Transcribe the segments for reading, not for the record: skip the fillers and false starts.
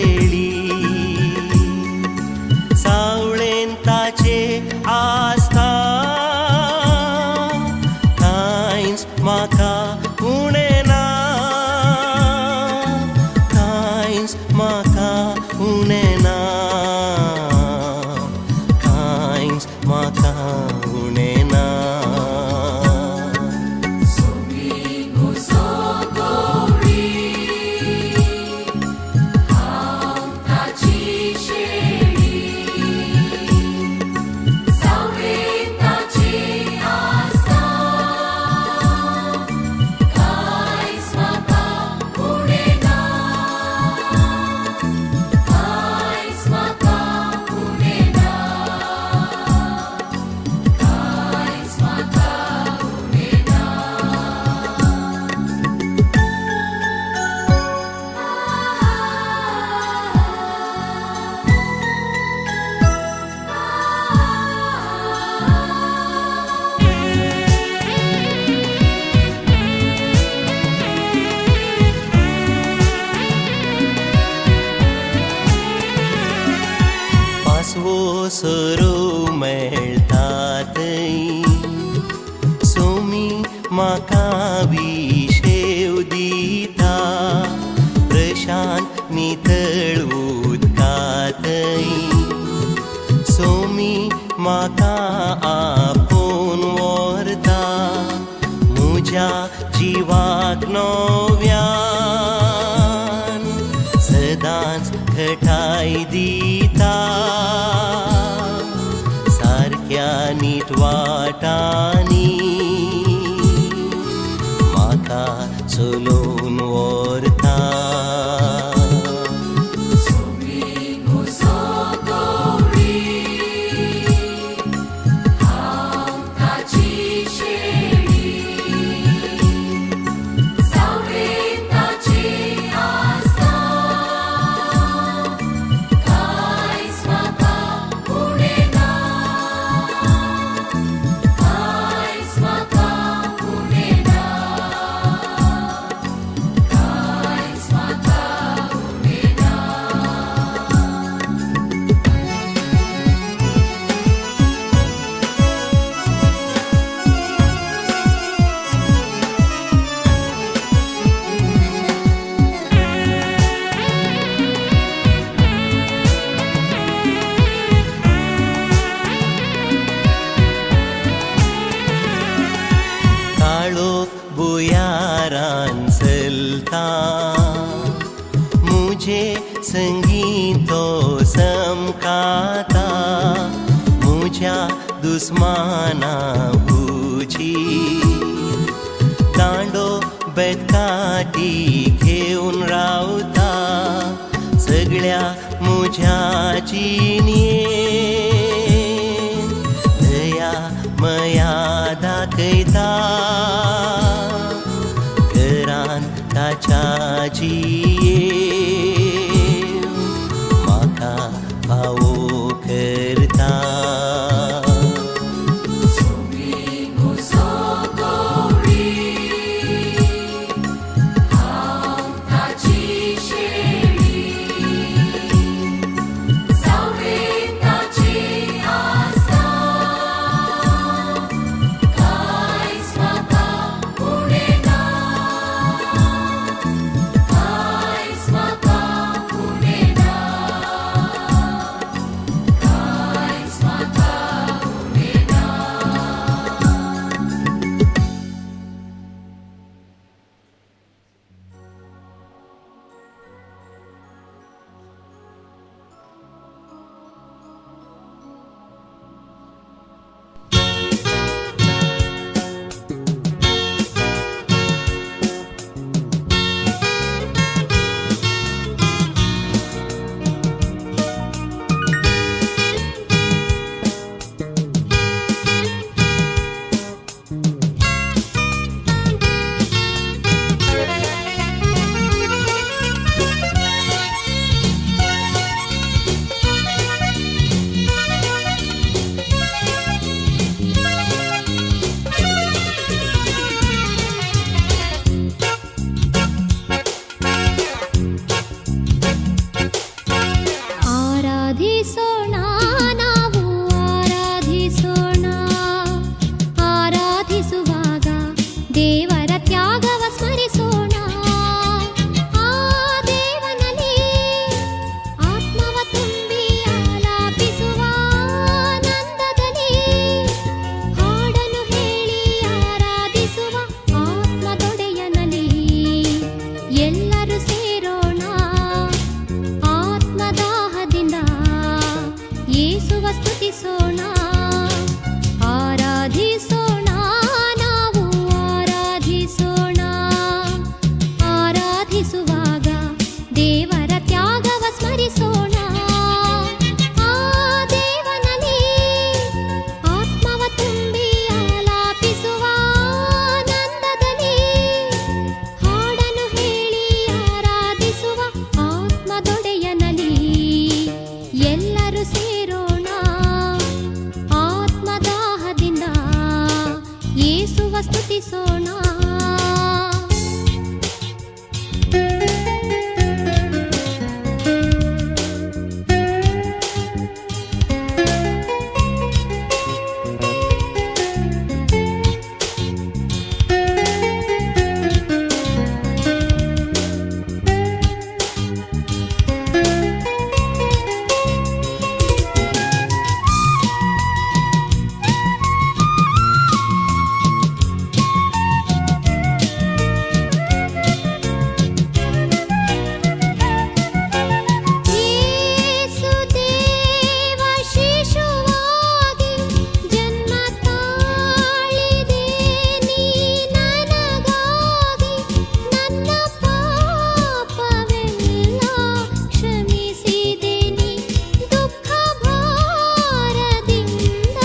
शेळी सावळेन ताचे आसता कांयच म्हाका उणें ना कांयच म्हाका उणें ना कांयच म्हाका उणें ना. पासवो सरो मेळटा थंय सोमी म्हाका विशेव दिता प्रशांत नितळ उदका थंय सोमी म्हाका आपोवन व्हरता म्हज्या जिवाक नव्यान सदांच घटाय दिता सारक्या नीट वाटांनी म्हाका चलोवन व्हरता. काळोख भुयारान चलता मुझे संगीतो समकाता मुझ्या दुस्माना हुजी दांडो बेतकाटी घेवन रावता सगळ्या मुझ्या जिणेन दया मया दाखयता घरान ताच्या जियेव म्हाका फावो करता. Bye. ಸ್ಮರಿಸೋಣ, ಆರಾಧಿಸೋಣ, ನಾವು ಆರಾಧಿಸೋಣ. ಆರಾಧಿಸುವಾಗ ದೇವರ ತ್ಯಾಗವ ಸ್ಮರಿಸೋಣ. ಆ ದೇವನಲ್ಲಿ ಆತ್ಮವ ತುಂಬಿ ಆಲಾಪಿಸುವ ಆನಂದದಲ್ಲಿ ಹಾಡನ್ನು ಹೇಳಿ ಆರಾಧಿಸುವ ಆತ್ಮದೊಡೆಯನಲ್ಲಿ ಎಲ್ಲರೂ ಸೇರೋಣ. ಆತ್ಮದಾಹದಿಂದ ಯೇಸುವ ಸ್ತುತಿಸೋಣ. ಯೇಸು ದೇವ ಶಿಶುವಾಗಿ ಜನ್ಮ ತಾಳಿದೆ ನೀ ನನಗಾಗಿ, ನನ್ನ ಪಾಪವೆಲ್ಲ ಕ್ಷಮಿಸಿದೆ ನೀ, ದುಃಖ ಭಾರದಿಂದ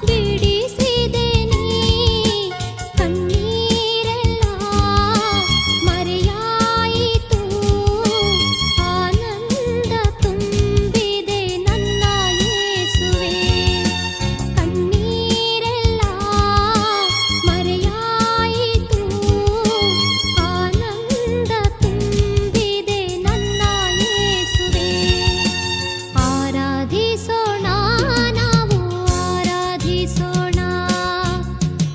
ಬಿಡಿಸಿದೆ ನೀ. ಕಣ್ಣೀರೆಲ್ಲ ಮರೆಯಾಯಿತು, ಆನಂದ ತುಂಬಿದೆ ನನ್ನ ಯೇಸುವೆ. ಕಣ್ಣೀರೆಲ್ಲ ಮರೆಯಾಯಿತು, ಆನಂದ ತುಂಬಿದೆ ನನ್ನ ಯೇಸುವೆ. ಆರಾಧಿಸೋಣ, ನಾವು ಆರಾಧಿಸೋಣ.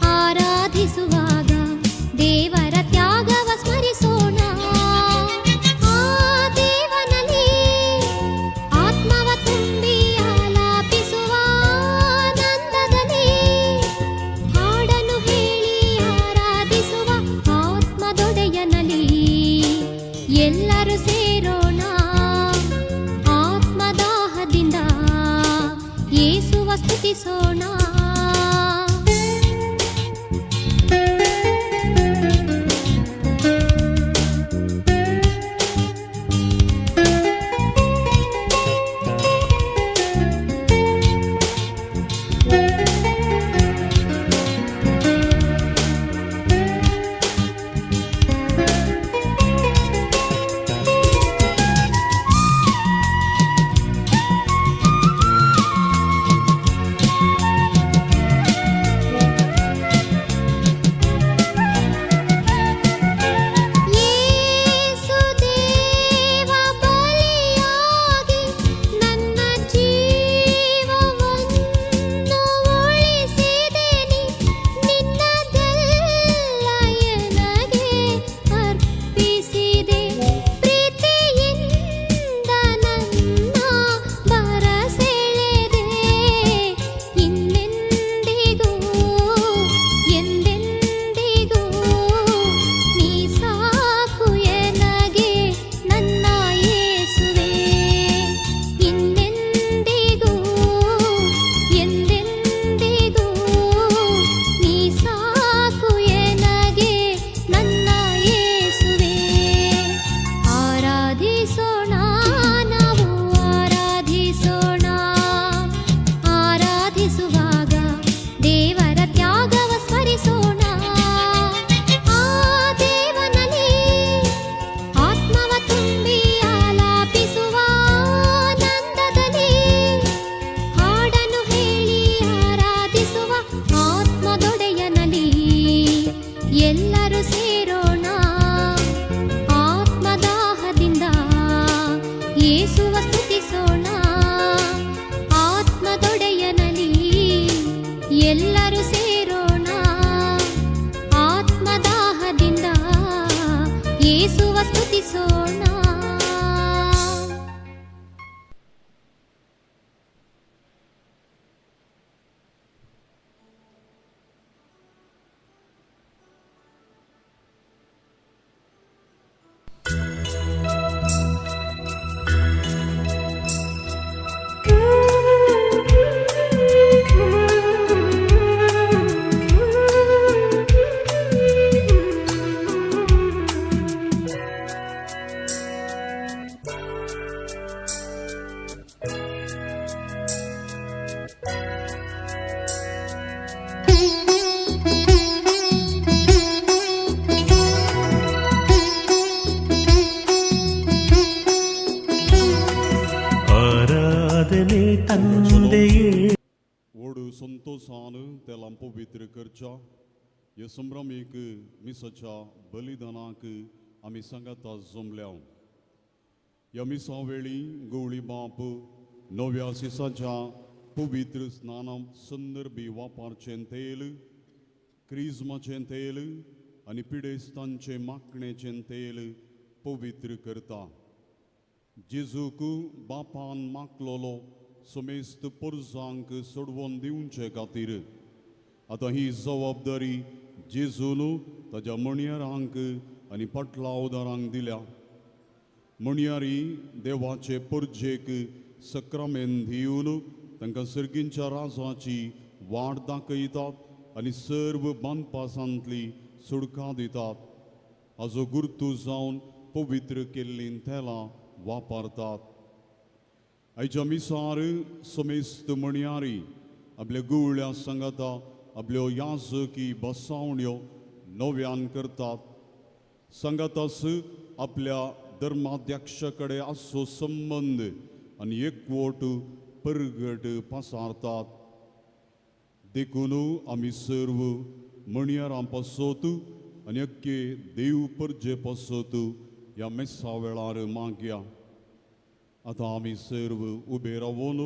ಆರಾಧಿಸುವಾಗ ದೇವರ ತ್ಯಾಗವ ಸ್ಮರಿಸೋಣ. ಆ ದೇವನಲ್ಲಿ ಆತ್ಮವ ತುಂಬಿ ಆಲಾಪಿಸುವ ಆನಂದದಲ್ಲಿ ಹಾಡನ್ನು ಹೇಳಿ ಆರಾಧಿಸುವ ಆತ್ಮದೊಡೆಯನಲ್ಲಿ ಎಲ್ಲರೂ ಸೇರೋಣ. ಆತ್ಮದಾಹದಿಂದ ಯೇಸುವ ಸ್ತುತಿಸೋಣ. ಯೇಸು ದೇವ ಬಲಿಯಾಗಿ ನನ್ನ ಜೀವವನ್ನು ಉಳಿಸಿದೆ ನೀ, ನಿನ್ನದೆಲ್ಲ ಎನಗೆ ಅರ್ಪಿಸಿದೆ, ಪ್ರೀತಿಯಿಂದ ನನ್ನ ಬರಸೆಳೆದೆ. ಇನ್ನೆಂದಿಗೂ ಎಂದೆಂದಿಗೂ ನೀ ಸಾಕು ಎನಗೆ ನನ್ನ ಯೇಸುವೆ. ಇನ್ನೆಂದಿಗೂ ಎಂದೆಂದಿಗೂ ನೀ ಸಾಕು ಎನಗೆ ನನ್ನ ಯೇಸುವೆ. ಆರಾಧಿಸೋಣ, ನಾವು ಆರಾಧಿಸೋಣ. ಆರಾಧಿಸುವಾಗ ದೇವರ ತ್ಯಾಗವ ಸ್ಮರಿಸೋಣ. ಆ ದೇವನಲ್ಲಿ ಆತ್ಮವ ತುಂಬಿ ಆಲಾಪಿಸುವ ಆನಂದದಲ್ಲಿ ಹಾಡನ್ನು ಹೇಳಿ ಆರಾಧಿಸುವ ಆತ್ಮದೊಡೆಯನಲ್ಲಿ ಎಲ್ಲರೂ ಸೇರೋಣ. ಆತ್ಮದಾಹದಿಂದ ಯೇಸುವ ಸ್ತುತಿಸೋಣ. ಆತ್ಮದೊಡೆಯನಲ್ಲಿ ಎಲ್ಲರೂ ಸೇರೋಣ. ಆತ್ಮದಾಹದಿಂದ ಯೇಸುವ ಸ್ತುತಿಸೋಣ. ಿ. ತಂದೆಯೇ. व्हड संतोशान तेलां पवित्र करच्या ह्या संभ्रमीक मिसाच्या बलिदानाक आमी सांगाता जमल्या. ह्या मिसा वेळी गवळी बाप नव्या सिसाच्या पवित्र स्नाना संदर्भी वापरचें तेल, क्रिज्माचें तेल आनी पिडेस्तांचें मागणेचें तेल पवित्र करता. जेजूक बापान मागलोलो समेस्त पोरसांक सोडवून दिवचे खातीर आतां ही जबाबदारी जेजून ताज्या मणयारांक आनी पटलावदारांक दिल्या. मणयारी देवाचे परजेक सक्रामेन दिवन तांकां सर्गींच्या राजाची वाट दाखयतात आनी सर्व बांदपासांतली सुडकां दितात. हाजो गुर्तू जावन पवित्र केल्लीं तेलां वापरतात. आयच्या मिसार समेस्त मणयारी आपल्या गुवळ्या सांगाता आपल्यो याजकी बसावण्यो नव्यान करतात. सांगातास आपल्या धर्माध्यक्ष कडेन आसचो संबंद आनी एकवट परगट पासारतात. देखून आमी सर्व मणयारां पासत आनी अख्खे देव परजे पासत ह्या मेसा वेळार मागया. आतां आमी सर्व उबे रावून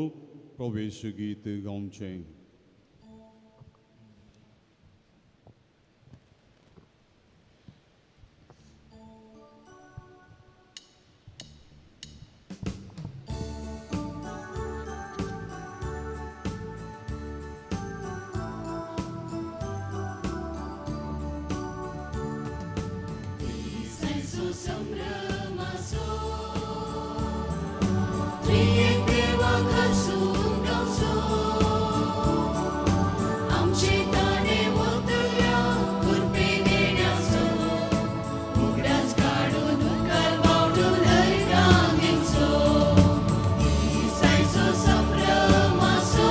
प्रवेश गीत गावचें. संभ्रमासो त्रियेक देवाक हसून गावचो. आमचे ताणे वतल्या कृपे देण्याचो उगडास काडून उपकार बावडून हरगांव दिवचो. दिसांचो संभ्रमासो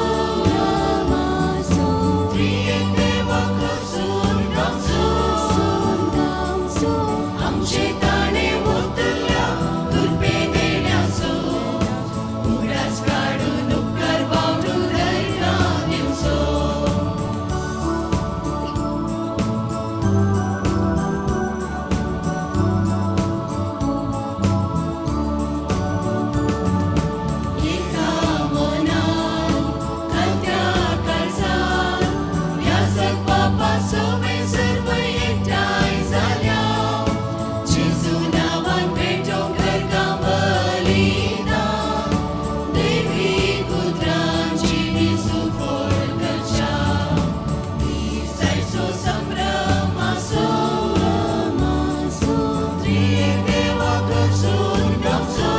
त्रियेक देवाक हसून गावचो. आमचे ताणे वतल्या कृपे देण्याचो उगडास काडून उपकार बावडून हरगांव दिवचो. एका मनान खात्या काळजान ह्या जगपापा सवे सर्व एकठांय जाल्या. जेजू नांवान पेटोवंक घरकां बलिदान देवी कुत्रांची सुफळ करच्या. दिसायचो संभ्रमासो त्रियेक देवाक हसून गावचो.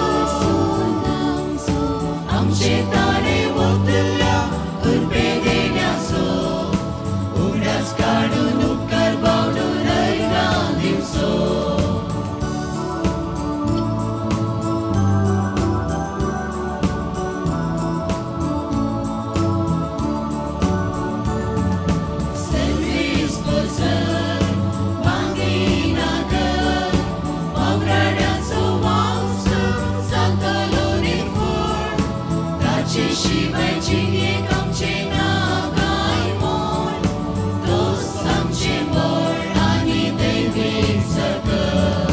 आमचे ताणे वतल्या कृपे देण्याचो उगडास काडून उपकार बावडून हरगांव दिवचो. सर्वीस पोरसर बांदिनागर वावराड्यांचो वांस जातलो निर्फळ. ताचे शिवाय जिणेक आमचें ना कांय मोल. तोच आमचें बळ आनी दैवीक सकत.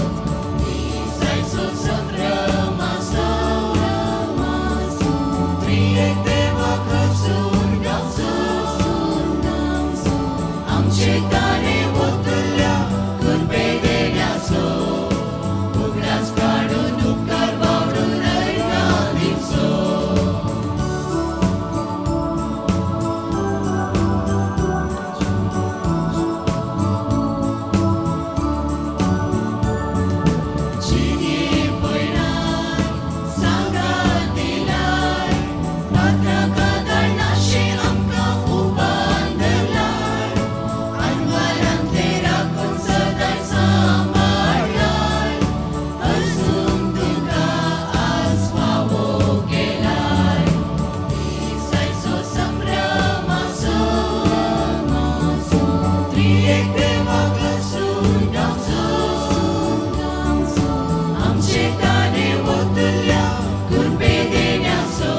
दिसायचो संभ्रमासो त्रियेक देवाक हसून गावचो. आमचे ताणे वतल्या कृपे देण्याचो उगडास काडून उपकार बावडून हरगांव दिवचो. जिणे पयणान सांगात दिलाय पात्रां कादळनाशें आमकां उबान धरलाय. आनवारांतलें राखून सदांच सांबाळ्ळाय. अजून तुका आज फावो केलाय. दिसायचो संभ्रमासो त्रियेक देवाक हसून गावचो. आमचे ताणे वतल्या कृपे देण्याचो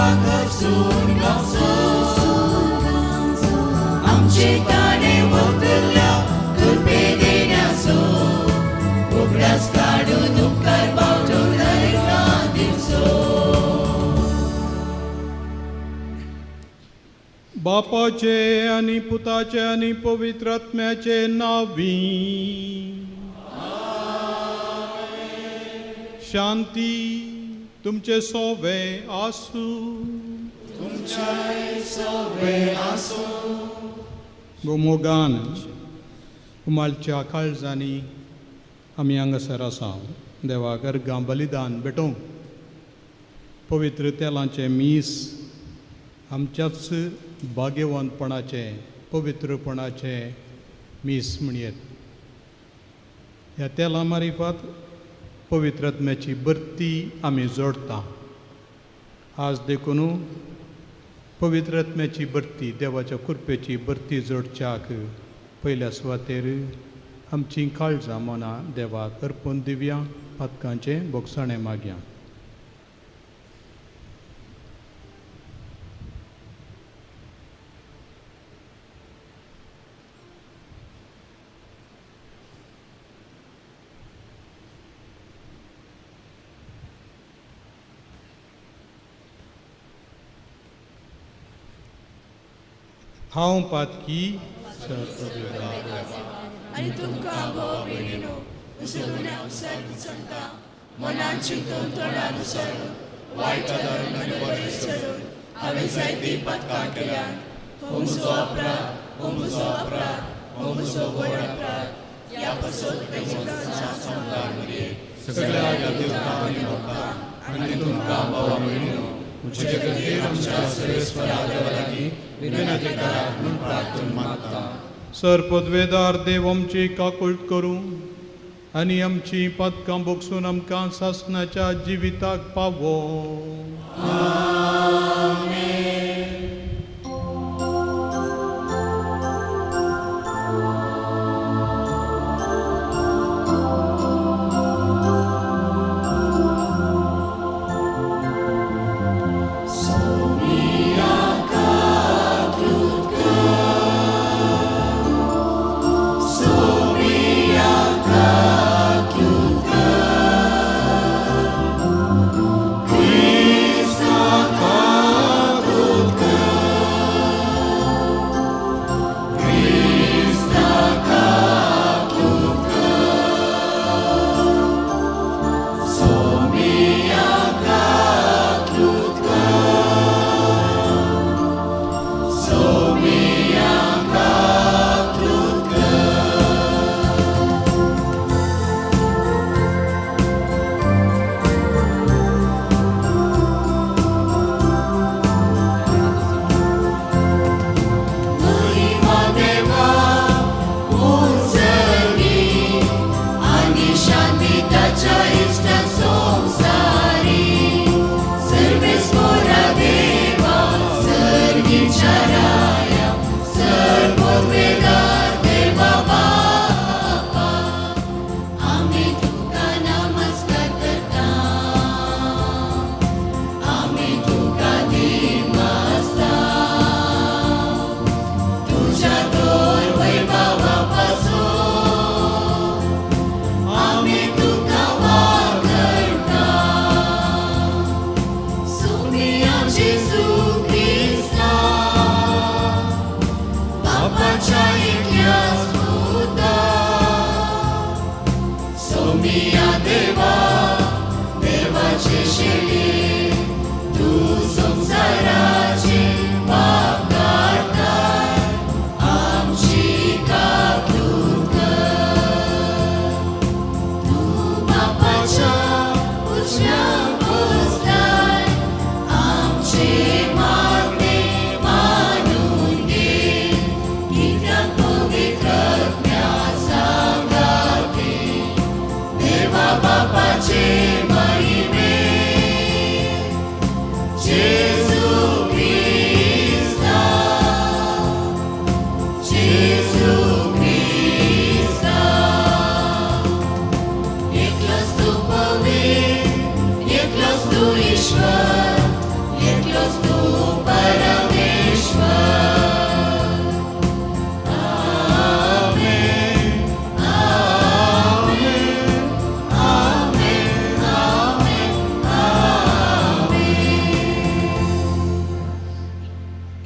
देवाक सून गावचो आमचे ताणे वतल्या कृपे देण्याचो उगडास काडून उपकार बावटून हरका दिवचो. बापाचे आनी पुताचे आनी पवित्र आत्म्याचे नावी शांती तुमचे सोवे आसूं. गोमोगान उमाळच्या काळजांनी आमी हांगासर आसा देवाक अर्गां बलिदान भेटोवंक. पवित्र तेलांचें मीस आमच्याच भाग्यवंतपणाचें पवित्रपणाचें मीस म्हणयेत. ह्या तेलां मारिफात पवित्र आत्म्याची भरती आमी जोडटा. आज देखून पवित्र आत्म्याची भरती देवाच्या कृपेची भरती जोडच्याक पयल्या सुवातेर आमचीं काळजां मनां देवाक अर्पून दिवया. पातकांचें भोगसाणें मागया. हांव पातकी. आनी तुमकां भोव भयणीनो उसळून हांव चलता मनान चिंतून तोंडान उसळून वायट धरून आनी बरें चलून हांवें जायतीं पातकां केल्यात. हो म्हजो अपराध, हो म्हजो अपराध, हो म्हजो व्हड अपराध. ह्या पासून सगळ्या देवता आनी भक्तांक आनी तुमकां भावा भयणीनो म्हजे खातीर आमच्या सर्वेस्परा देवा लागीं विनंती करात म्हूण प्रार्थना मागता. सर पदवेदार देव आमची काकूळट करूं आनी आमची पातकां भोगसून आमकां सासणाच्या जिविताक पावो. Christ.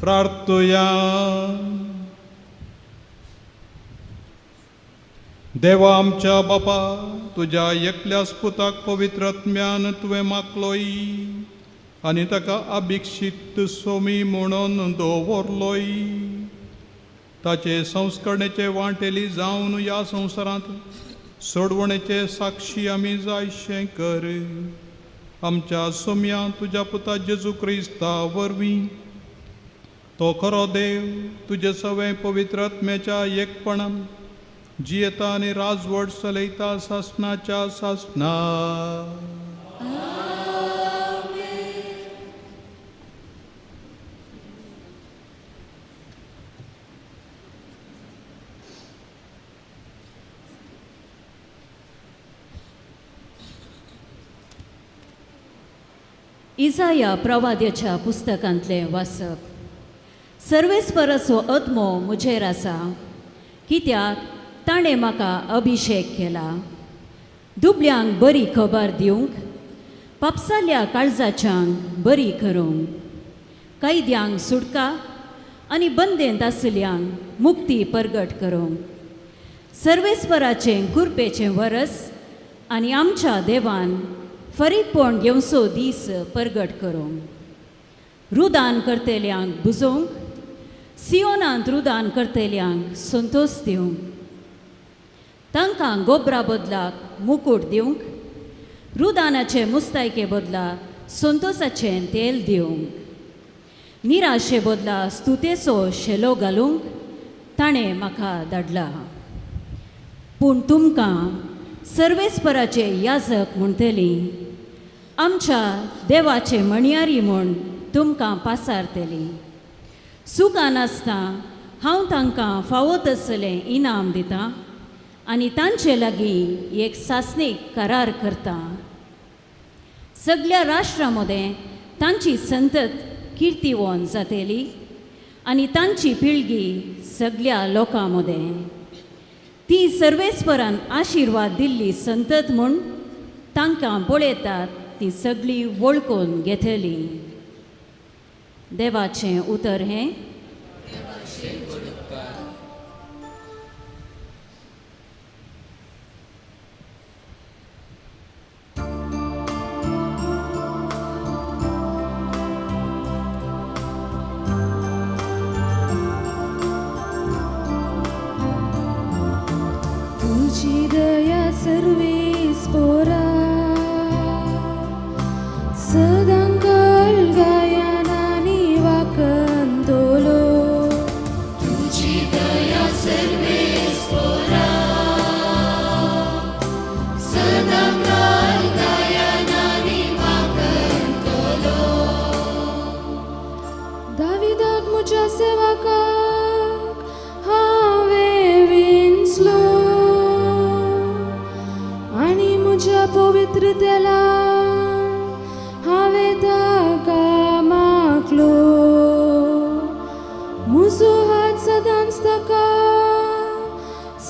प्रार्थुया. देवा आमच्या बापा, तुज्या एकल्याच पुताक पवित्र आत्म्यान तुवें मागलोय आनी ताका अभिक्षित सोमी म्हणून दवरलोय. ताचे संस्करणेचे वांटेली जावन ह्या संवसारांत सोडवणेचे साक्षी आमी जायशें कर. आमच्या सोम्या तुज्या पुता जेजू क्रिस्ता वरवीं, तो खरो देव तुजे सवें पवित्र आत्म्याच्या एकपणान जियेता आनी राजवट चलयता सासणाच्या सासणा. इजाया प्रवाद्याच्या पुस्तकांतलें वाचप. सर्वेस्पराचो आत्मो म्हजेर आसा, कित्याक ताणें म्हाका अभिशेक केला दुबल्यांक बरी खबर दिवंक, पापसाल्या काळजाच्यांक बरी करूंक, कैद्यांक सुटका आनी बंदेंत आशिल्ल्यांक मुक्ती परगट करूंक, सर्वेस्पराचें कुरपेचें वरस आनी आमच्या देवान फरीकपण घेवचो दीस परगट करूंक, रुदान करतल्यांक बुजोवंक, सियोनांत रुदान करतल्यांक संतोश दिवंक, तांकां गोबरा बदलाक मुकूट दिवंक, रुदानाचे मुस्तायके बदला संतोसाचें तेल दिवंक, निराशे बदला स्तुतेचो शेलो घालूंक ताणें म्हाका धाडला. पूण तुमकां सर्वेस्पराचे याजक म्हणटली, आमच्या देवाचे म्हणयारी म्हूण तुमकां पासारतली. सुखान नासता हांव तांकां फावो तसलें इनाम दितां आनी तांचे लागीं एक सासणीक करार करता. सगल्या राष्ट्रां मदें तांची संतत किर्तिवोन जातली आनी तांची पिळगी सगल्या लोकां मदें. ती सर्वेस्परान आशिर्वाद दिल्ली संतत म्हूण तांकां पळयतात ती सगळी वळखून घेतली. देवाचें उतर हें. तुझी दया सर्वेस्पोरा सदांकाळ गायनानी वाकंतोलो. तुझी दया सर्वेस्पोरा सदांकाळ गायनानी वाकंतोलो. दाविदाक म्हज्या सेवकाक हांवें विंचलो आनी म्हज्या पवित्र तेलान हांवें ताका मागलो. म्हजो हात सदांच ताका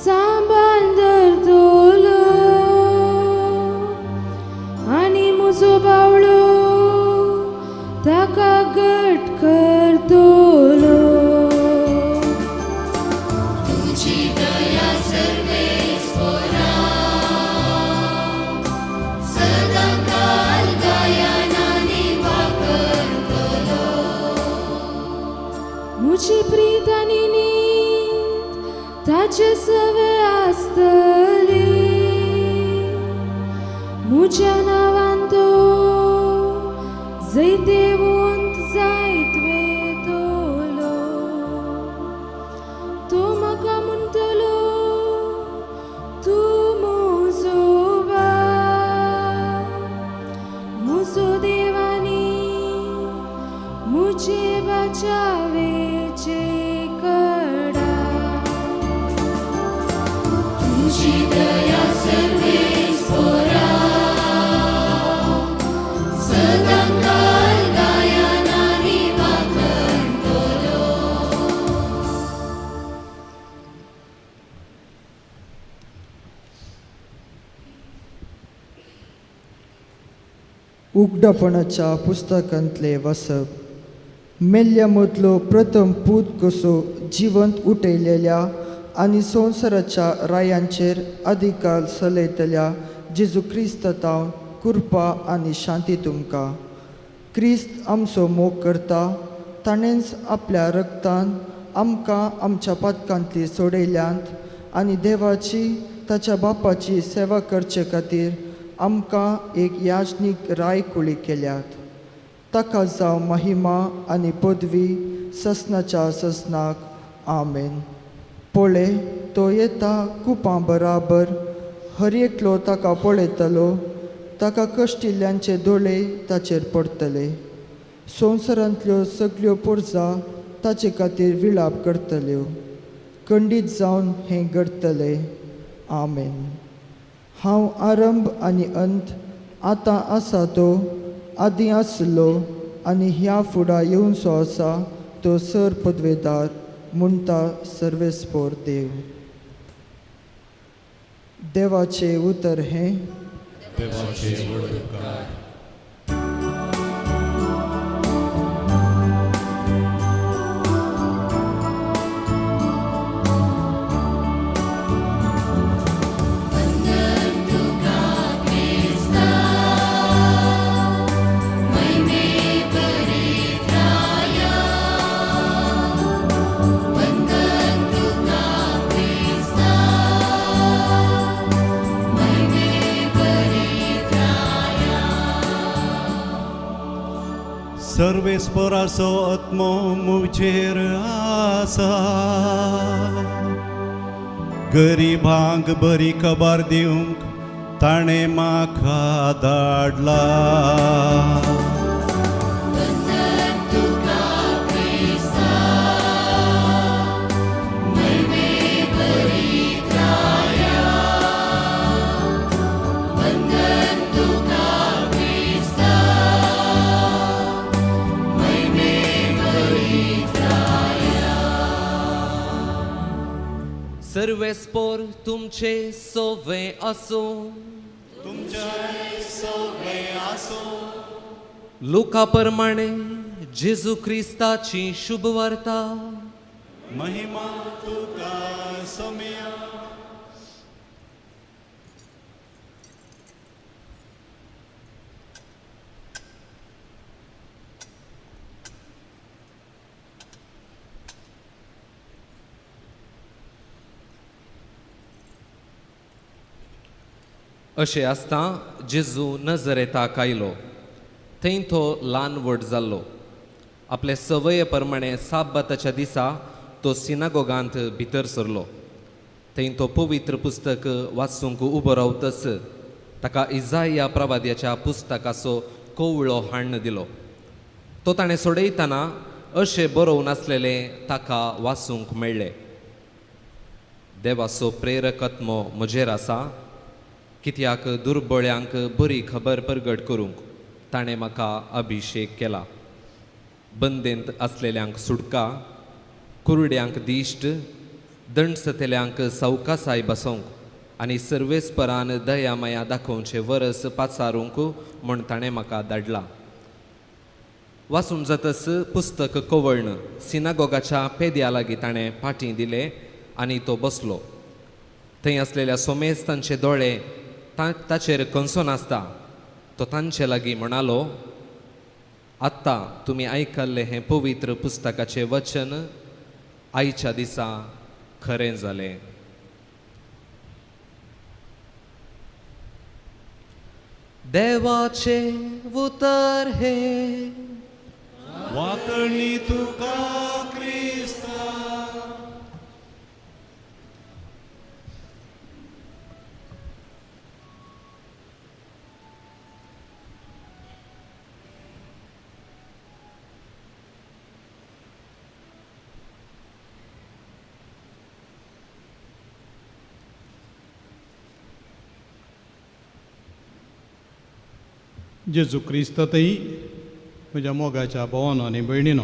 सांबाळ धरतलो आनी म्हजो बावळो ताका घट करतलो. तुझी दया सर्वेस्पोरा सदांकाळ गायनानी वाकरतलो. म्हजी प्रीत आनी नीत ताचे सवे आसतली. म्हज्या नांवान तो जैतेवंत जायत वेतलो. तो म्हाका म्हणटलो तूं म्हजो बाप, म्हजो देवानी म्हजे बचावेचे कडा. तुझी दया सर्वेस्पोरा सदांकाळ गायनानी वाकरतलो. उगडापणाच्या पुस्तकांतले वाचप. मेल्ल्या मदलो प्रथम पूत कसो जिवंत उठयलेल्या आनी संवसाराच्या रायांचेर अधिकार चलयतल्या जेजू क्रिस्त तावन कृपा आनी शांती तुमकां. क्रिस्त आमचो मोग करता, ताणेंच आपल्या रक्तान आमकां आमच्या पातकांतली सोडयल्यांत आनी देवाची ताच्या बापाची सेवा करचे खातीर आमकां एक याजनीक राय कुळी केल्यात. ताका जावं महिमा आनी पदवी ससनाच्या ससनाक. आमेन. पळय तो येता कुपां बराबर, हर एकलो ताका पळयतलो, ताका कश्टिल्ल्यांचे दोळे ताचेर पडटले. संवसारांतल्यो सगल्यो पोरजा ताचे खातीर विलाप करतल्यो. खंडीत जावन हें घडटलें. आमेन. हांव आरंभ आनी अंत, आतां आसा तो, आदीं आसलो आनी ह्या फुडा येवचो आसा तो सर पदवेदार म्हणटा सर्वेस्पोर देव. देवाचें उतर हें. देवाचे व्हड उपकार. सर्वेस्पराचो आत्मो म्हजेर आसा, गरिबांक बरी खबर दिवंक ताणें म्हाका धाडला. सर्वेस्पोर तुमचे सोवे आसूं, तुमचे सोवे आसूं. लुका प्रमाणे जेजू क्रिस्ताची शुभवार्ता. महिमा तुका सोम्या. अशें आसता जेजू नजरेताक आयलो, थंय तो ल्हान व्हड जाल्लो. आपले संवये प्रमाणे साबाताच्या दिसा तो सिनागोगांत भितर सरलो. थंय तो पवित्र पुस्तक वाचूंक उबो रावतच ताका इजाया प्रवाद्याच्या पुस्तकाचो कवळो हाडून दिलो. तो ताणें सोडयतना अशें बरोवन आसलेलें ताका वाचूंक मेळ्ळें. देवाचो प्रेरक आत्मो म्हजेर आसा, कित्याक दुर्बळ्यांक बरी खबर परगट करूंक ताणें म्हाका अभिशेक केला. बंदेंत आसलेल्यांक सुटका, कुरड्यांक दिश्ट, दंडसतेल्यांक सवकासाय बसोवंक आनी सर्वेस्परान दया माया दाखोवचें वरस पाचारूंक म्हूण ताणें म्हाका धाडला. वाचून जातच पुस्तक कवळ्ण सिनागोगाच्या पेद्या लागीं ताणें फाटीं दिलें आनी तो बसलो. थंय आसलेल्या सोमेस्तांचे दोळे ताचेर कंसो नासता. तो तांचे लागीं म्हणालो, आत्तां तुमी आयकल्लें हें पवित्र पुस्तकाचें वचन आयच्या दिसा खरें जालें. देवाचें उतर हें. वातणी तुका क्रिस्ता. जेजू क्रिस्तातय म्हज्या मोगाच्या भोवानो आनी भयणीनो,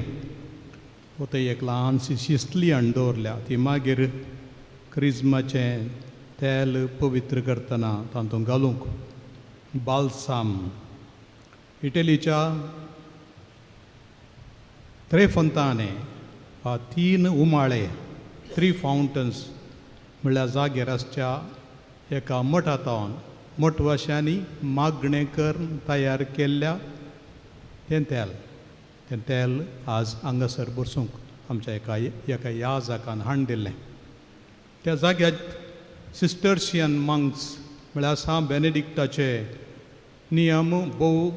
थंय एक ल्हानशी शिसली हाडून दवरल्या. ती मागीर क्रिज्माचें तेल पवित्र करतना तातूंत घालूंक बालसाम. इटलीच्या त्रे फोंताने वा तीन उमाळे, थ्री फावंटन्स म्हणल्यार जाग्यार आसच्या एका मठांत मठवाश्यांनी मागणें करून तयार केल्ल्या तें तेल, तें तेल आज हांगासर बसूंक आमच्या एका एका ह्या जाकान हाडून दिल्लें. त्या जाग्यार सिस्टर्शियन मंक्स म्हळ्यार सांत बेनेडिक्टाचे नियम भोव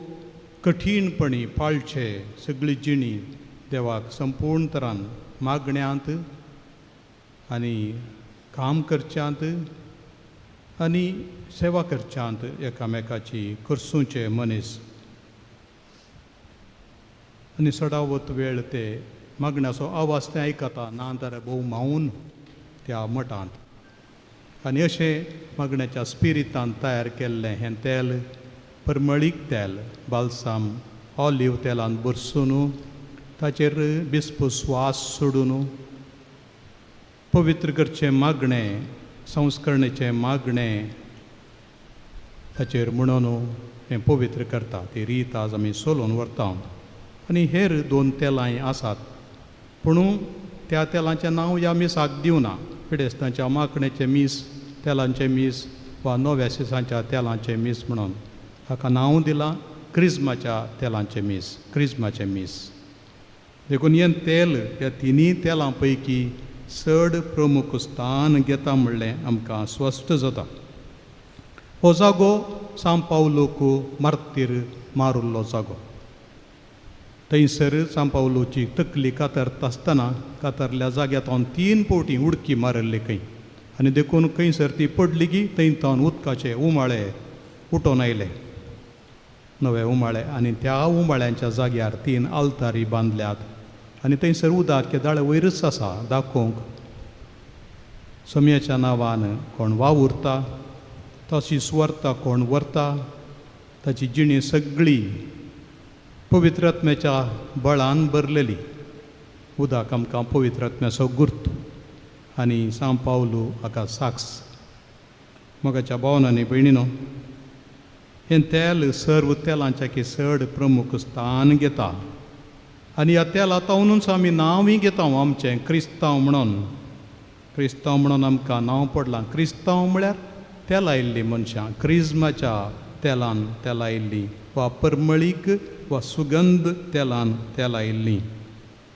कठीणपणी पाळचे, सगळी जिणी देवाक संपूर्ण तरान मागण्यांत आनी काम करच्यांत आनी सेवा करच्यांत एकामेकाची करसूचे मनीस आनी सडावत वेळ ते मागण्याचो आवाज ते आयकता ना जाल्यार भोव मावून त्या मठांत. आनी अशें मागण्याच्या स्पिरितान तयार केल्लें हें तेल परमळीक तेल बालसाम ऑलिव तेलान भरसून ताचेर बिस्प स्वास सोडून पवित्र करचें मागणें, संस्करणेचें मागणें ताचेर म्हणून हें पवित्र करता. ती रीत आज आमी सोलोवन व्हरता. आनी हेर दोन तेलांय आसात, पूण त्या तेलांचें नांव ह्या मिसाक दिवना. पिडेस्तांच्या मागणेचें मीस, तेलांचें मीस वा नव्या सिसांच्या तेलांचें मीस म्हणून ताका नांव दिलां क्रिज्माच्या तेलांचें मीस, क्रिज्माचें मीस. देखून हें तेल ह्या तिनूय तेलां पैकी चड प्रमुख स्थान घेता म्हणलें आमकां स्पश्ट जाता. हो जागो सांत पावलोक मार्तीर मारुल्लो जागो. थंयसर सांत पावलोची तकली कातरता आसतना कातरल्या जाग्यार तीन फावटी उडकी मारिल्ली खंय, आनी देखून खंयसर ती पडली की थंय तावन उदकाचे उमाळे उठोवन आयले, नवे उमाळे. आनी त्या उमाळ्यांच्या जाग्यार तीन आल्तारी बांदल्यात आनी थंयसर उदक केदाळे वयरच आसा दाखोवंक. सोम्याच्या नांवान कोण वावुरता, तशी सुवार्ता कोण व्हरता, ताची जिणी सगळी पवित्रात्म्याच्या बळान भरलेली. उदक आमकां पवित्रात्म्याचो गुर्त आनी सांत पावलू हाका साक्ष. मोगाच्या भावान आनी भयणीनो, हें तेल सर्व तेलांच्या की चड प्रमुख स्थान घेता आनी ह्या तेला तावनूच आमी नांवूय घेता आमचें क्रिस्तांव म्हणून. क्रिस्तांव म्हणून आमकां नांव पडलां. क्रिस्तांव म्हळ्यार तेलायिल्लीं मनशां, क्रिज्माच्या तेलान तेलायिल्लीं वा परमळीक वा सुगंध तेलान तेलायिल्लीं.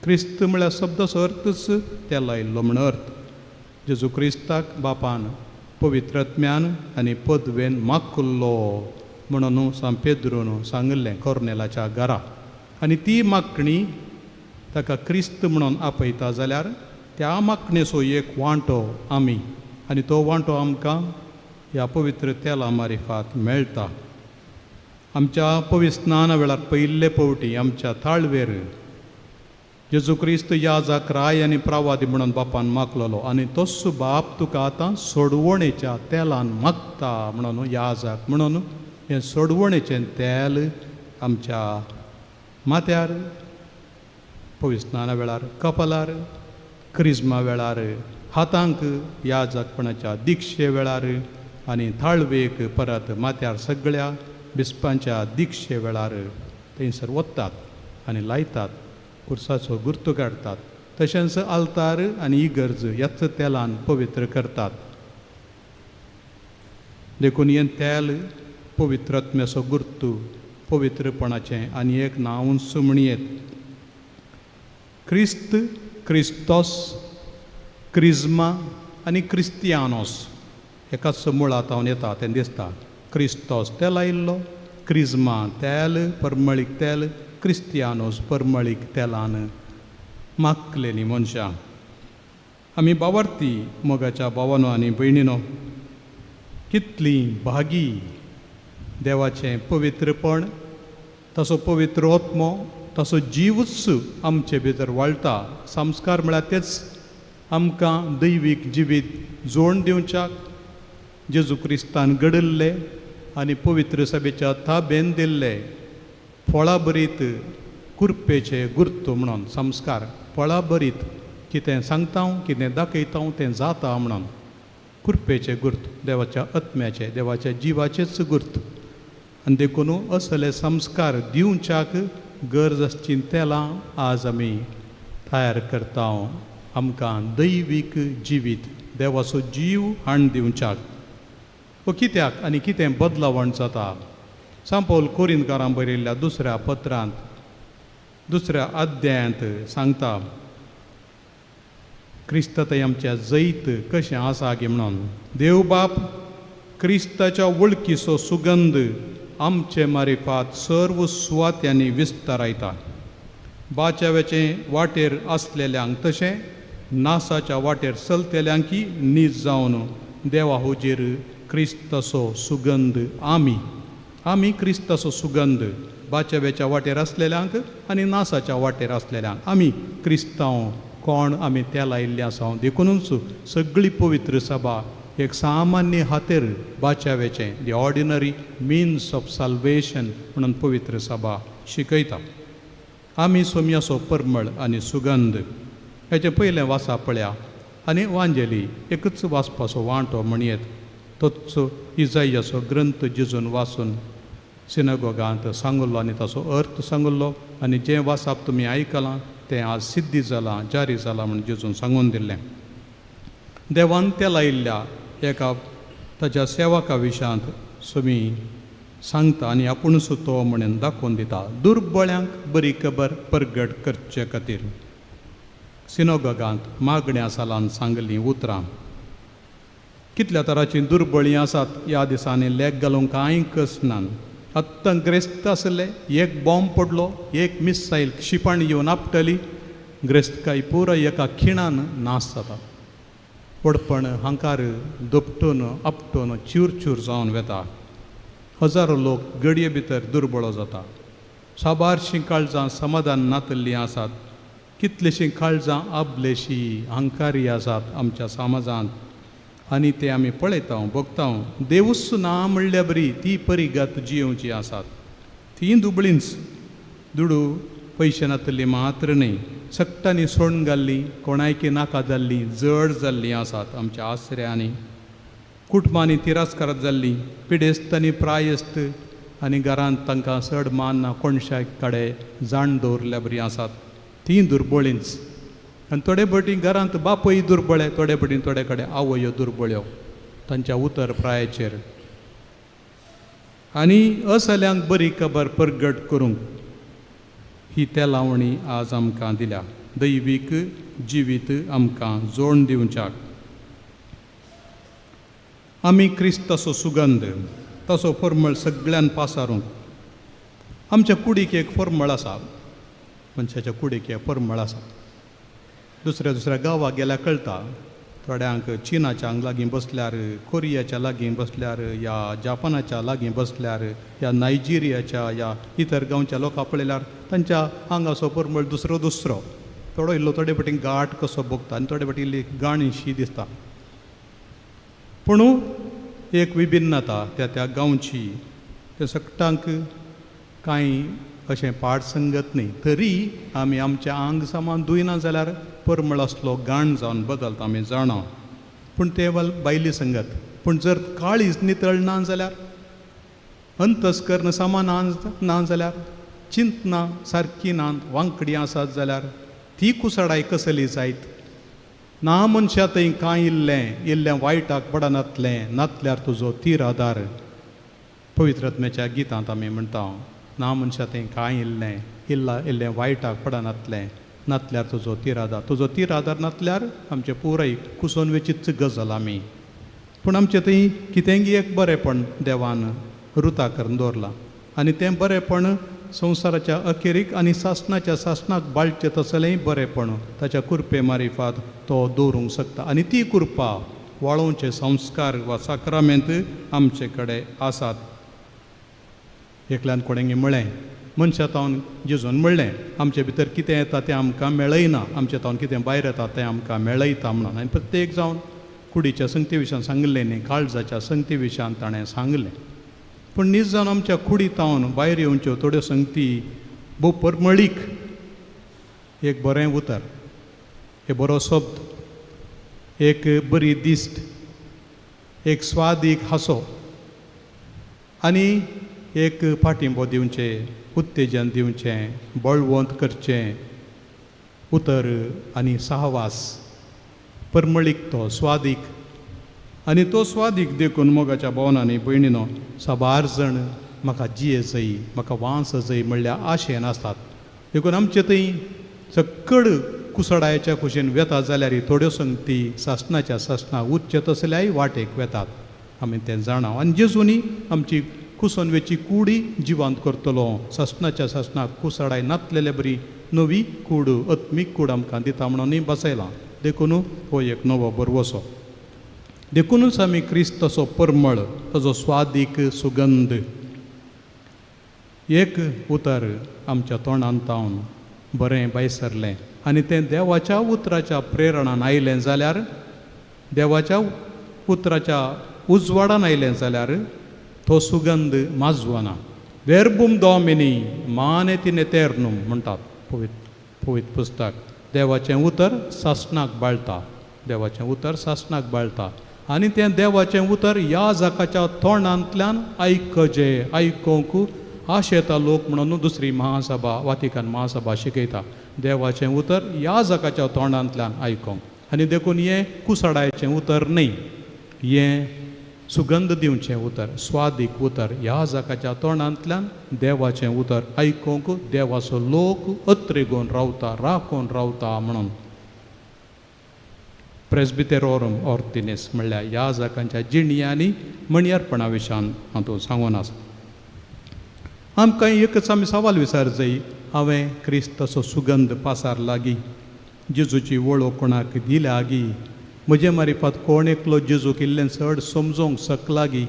क्रिस्त म्हळ्यार शब्दाचो अर्थच तेलायिल्लो म्हण अर्थ. जेजू क्रिस्ताक बापान पवित्रत्म्यान आनी पदवेन माकुल्लो म्हणून सांत पेद्रून सांगिल्लें कोर्नेलाच्या घरा. आनी ती मागणी ताका क्रिस्त म्हणून आपयता जाल्यार त्या मागणेचो एक वांटो आमी, आनी तो वांटो आमकां ह्या पवित्र तेला मारिफात मेळटा. आमच्या पवित्र स्नाना वेळार पयिल्ले फावटी आमच्या ताळवेर जेजू क्रिस्त याजाक राय आनी प्रावादी म्हणून बापान मागलेलो आनी तोच बाप तुका आतां सोडवणेच्या तेलान मागता म्हणून याजाक म्हणून हें सोडवणेचें तेल आमच्या माथ्यार पवित्र स्नाना वेळार, कपालार, क्रिज्मा वेळार, हातांक याजकपणाच्या दिक्षे वेळार आनी थाळवेक परत माथ्यार सगळ्या बिस्पांच्या दिक्षे वेळार थंयसर वतात आनी लायतात, कुर्साचो गुर्तू काडटात. तशेंच आल्तार आनी इगर्ज ह्याच तेलान पवित्र करतात. देखून हें तेल पवित्रत्म्याचो गुर्तू, पवित्रपणाचें आनी एक नांवूच म्हणयेत. क्रिस्त, क्रिस्तोस, क्रिज्मा आनी क्रिस्तियानोस एकाच मुळांत येता तें दिसता. क्रिस्तोस तेलायिल्लो, क्रिज्मा तेल परमळीक तेल, क्रिस्तियानोस परमळीक तेलान मागलेलीं मनशां. आमी बावरती मोगाच्या भावानो आनी भयणीनो, कितलीं भागी देवाचें पवित्रपण, ताचो पवित्र आत्मो, ताचो जीवच आमचे भितर वाळटा. संस्कार म्हळ्यार तेच आमकां दैवीक जिवीत जोड दिवच्याक जेजू क्रिस्तान घडयल्ले आनी पवित्र सभेच्या ताबेन दिल्ले फळाभरीत कुरपेचे गुर्त म्हणून संस्कार. फळाभरीत कितें सांगता कितें दाखयता तें जाता म्हणून कुरपेचे गुर्त, देवाच्या आत्म्याचे, देवाच्या जिवाचेच गुर्त. आनी देखून असले संस्कार दिवच्याक गरज आसचीं तेलां आज आमी तयार करता. आमकां दैवीक जिवीत देवाचो जीव हाण दिवच्याक हो कित्याक आनी कितें बदलावण जाता. सांपौल कोरिंदकारां बरयल्ल्या दुसऱ्या पत्रांत दुसऱ्या अध्यायांत सांगता क्रिस्त थंय आमच्या जैत कशें आसा गी म्हणून. देव बाप क्रिस्ताच्या वळखीचो सुगंध आमचे मारिफात सर्व सुवात्यांनी विस्तारायता. बाचाव्याचे वाटेर आसलेल्यांक तशें नासाच्या वाटेर चलतेल्यांकी नीज जावन देवा हुजीर क्रिस्ताचो सुगंध आमी आमी क्रिस्ताचो सुगंध बाचाव्याच्या वाटेर आसलेल्यांक आनी नासाच्या वाटेर आसलेल्यांक आमी क्रिस्तांव कोण आमी त्या लायिल्ले आसा. देखुनूच सगळी पवित्र सभा एक सामान्य हातेर बाचाव्याचें the ordinary means of salvation म्हणून पवित्र सभा शिकयता. आमी सोम्याचो परमळ आनी सुगंध हेचें पयलें वासा पळया आनी वांजेली एकूच वाचपाचो वांटो म्हणयेत तोच इजायाचो ग्रंथ जेजून वाचून सिनागोगांत सांगल्लो आनी ताचो अर्थ सांगल्लो आनी जें वाचप तुमी आयकलां तें आज सिद्धी जालां जारी जालां म्हूण जेजून सांगून दिल्लें. देवान त्या लायिल्ल्या एका ताच्या सेवका विशयांत सुमी सांगता आनी आपुणूच तो म्हणून दाखोवन दिता दुर्बळ्यांक बरी खबर परगट करचे खातीर. सिनोगोगांत मागण्या सालान सांगलीं उतरां. कितल्या तराचीं दुर्बळीं आसात ह्या दिसांनी लेख घालूंक कांय कसनान. आत्तां ग्रेस्त आसले एक बॉम्ब पडलो एक मिसायल क्षिपण येवन आपटली ग्रेस्तकाय पुराय एका खिणान नाश जाता. व्हडपण हांकार दोपटून आपटून चूर चूर जावन वेता. हजारो लोक गडये भितर दुर्बळो जाता. साबारशीं काळजां समाधान नातल्लीं आसात. कितलीशीं काळजां आबलेशीं अहंकारी आसात आमच्या समाजांत आनी ते आमी पळयता भोगता. देवूच ना म्हणल्या बरी ती परिगत जियोवची आसात. ती दुबळींच दुडू पयशे नातल्ली मात्र न्हय सगटांनी सोडून घाल्ली कोणायकी नाका जाल्लीं जड जाल्लीं आसात आमच्या आसऱ्यांनी. कुटुंबांनी तिरस्कार जाल्लीं पिडेस्त आनी प्रायस्त आनी घरांत तांकां चड मान ना कोणशा कडेन जाण दवरल्या बरी आसात. तीं दुर्बळींच आनी थोडे भटी घरांत बापूय दुर्बळे थोडे भटी थोडे कडेन आवयो दुर्बळ्यो तांच्या उतर प्रायाचेर. आनी असल्यांक बरी खबर परगट करूंक ही तेलावणी आज आमकां दिल्या. दैवीक जिवीत आमकां जोड दिवच्याक आमी क्रिस्ताचो सुगंध ताचो फॉर्मळ सगळ्यान पासारूंक. आमच्या कुडीक एक फॉर्मळ आसा मनशाच्या कुडीक एक फॉर्मळ आसा. दुसऱ्या दुसऱ्या गांवाक गेल्यार कळटा थोड्यांक चिनाच्या लागीं बसल्यार कोरियाच्या लागीं बसल्यार या जापानाच्या लागीं बसल्यार या नायजेरियाच्या या इतर गांवच्या लोकां पळयल्यार तांच्या आंगाचो परमळ दुसरो दुसरो थोडो इल्लो थोडे फावटी गाठ कसो भोगता आनी थोडे फावटी इल्ली गाणीशी दिसता. पूण एक विभिन्नता त्या त्या गांवची त्या सगटांक कांय अशें पाड संगत न्ही तरी आमी आमचें आंग सामान दुयना जाल्यार परमळ आसलो गाण जावन बदलता आमी जाणा. पूण ते बायली संगत पूण जर काळीज नितळ ना जाल्यार अंतस्कर्ण सामान ना जाल्यार चिंतना सारकी ना वांकडी आसात जाल्यार ती कुसडाय कसली जायत. ना मनशा थंय कांय इल्लें इल्लें वायटाक पडनातलें नातल्यार तुजो तीर आदार. पवित्र आत्म्याच्या गितांत आमी म्हणटा ना मनशा थंय कांय इल्लें इल्ला इल्लें वायटाक पडनातलें नातल्यार तुजो तिरादार. तुजो तिरादार नातल्यार आमचें पुराय कुसोन वेचीच गजाल आमी. पूण आमचें थंय कितेंगी एक बरेंपण देवान रुता करून दवरलां आनी तें बरेंपण संवसाराच्या अखेरीक आनी सासणाच्या सासणाक बाळचें तसलेंय बरेंपण ताच्या कुरपे मारिफात तो दवरूंक शकता आनी ती कुरपा वाळोवचे संस्कार वा साक्रामेंत आमचे कडेन आसात. एकल्यान कोणेंगी म्हळें मनशा तावन जेजून म्हणलें आमचे भितर कितें येता तें आमकां मेळयना आमचे तावन कितें भायर येता तें आमकां मेळयता म्हणून. आनी प्रत्येक जावन कुडीच्या संगती विशयान सांगिल्लें न्ही काळजाच्या संगती विशयान ताणें सांगलें. पूण नीज जावन आमच्या कुडी तावन भायर येवच्यो थोड्यो संगती भोव परमळीक एक बरें उतर एक बरो शब्द एक बरी दिश्ट एक स्वादीक हांसो आनी एक पाठिंबो दिवचें उत्तेजन दिवचें, बळवंत करचें उतर आनी सहवास परमळीक तो स्वादीक आनी तो स्वादीक देखून मोगाच्या भावनांनी भयणीनो साबार जाण म्हाका जिये जाय, म्हाका वांस जाय म्हणल्यार आशेन आसतात. देखून आमचे थंय सकड कुसडायच्या कुशीन वेता जाल्यार थोड्यो संगती सासणाच्या सासणां उच्च तसल्याय वाटेक वेतात, आमी तें जाणा. आनी जेजूनी आमची कुसोन वेची कुडी जिवांत करतलो, सासणाच्या सासणाक कुसडाय नातलेले बरी नवी कूड, आत्मीक कूड आमकां दिता म्हणून बसयलां. देखून हो एक नवो बरवसो. देखुनूच आमी क्रिस्त तसो परमळ, ताजो स्वादीक सुगंध एक उतर आमच्या तोंडान तावन बरें भायसरलें आनी तें देवाच्या उतराच्या प्रेरणान आयलें जाल्यार, देवाच्या उतराच्या उजवाडान आयलें जाल्यार तो सुगंध माजवना. वेर्बूम डॉमिनी मानेतीन एतेर्नूम म्हणटात पवित्र पुस्तक. देवाचें उतर सासणाक बाळटा, देवाचें उतर सासणाक बाळटा आनी तें देवाचें उतर ह्या जाकाच्या तोंडांतल्यान आयकजे, आयकूंक आशेता लोक म्हणून दुसरी महासभा, वातिकान महासभा शिकयता. देवाचें उतर ह्या जाकाच्या तोंडांतल्यान आयकूंक. आनी देखून हें कुसडायचें उतर न्हय, हें सुगंध दिवचें उतर, स्वादीक उतर. ह्या जाकाच्या तोंडांतल्यान देवाचें उतर आयकूंक देवाचो लोक अत्रेगोन रावता, राखून रावता म्हणून प्रेस्बितेरोरम ऑर्दिनेस म्हणल्यार ह्या जाकांच्या जिणयांनी म्हणयारपणा विशयान हातूंत सांगून आसा. आमकां एकच आमी सवाल विचार जाय, हांवें क्रिस्ताचो सुगंध पासार लागी, जेजूची वळख कोणाक दिल्या गी, म्हजे मारिफात कोण एकलो जेजूक इल्लें चड समजोंक शकलागी,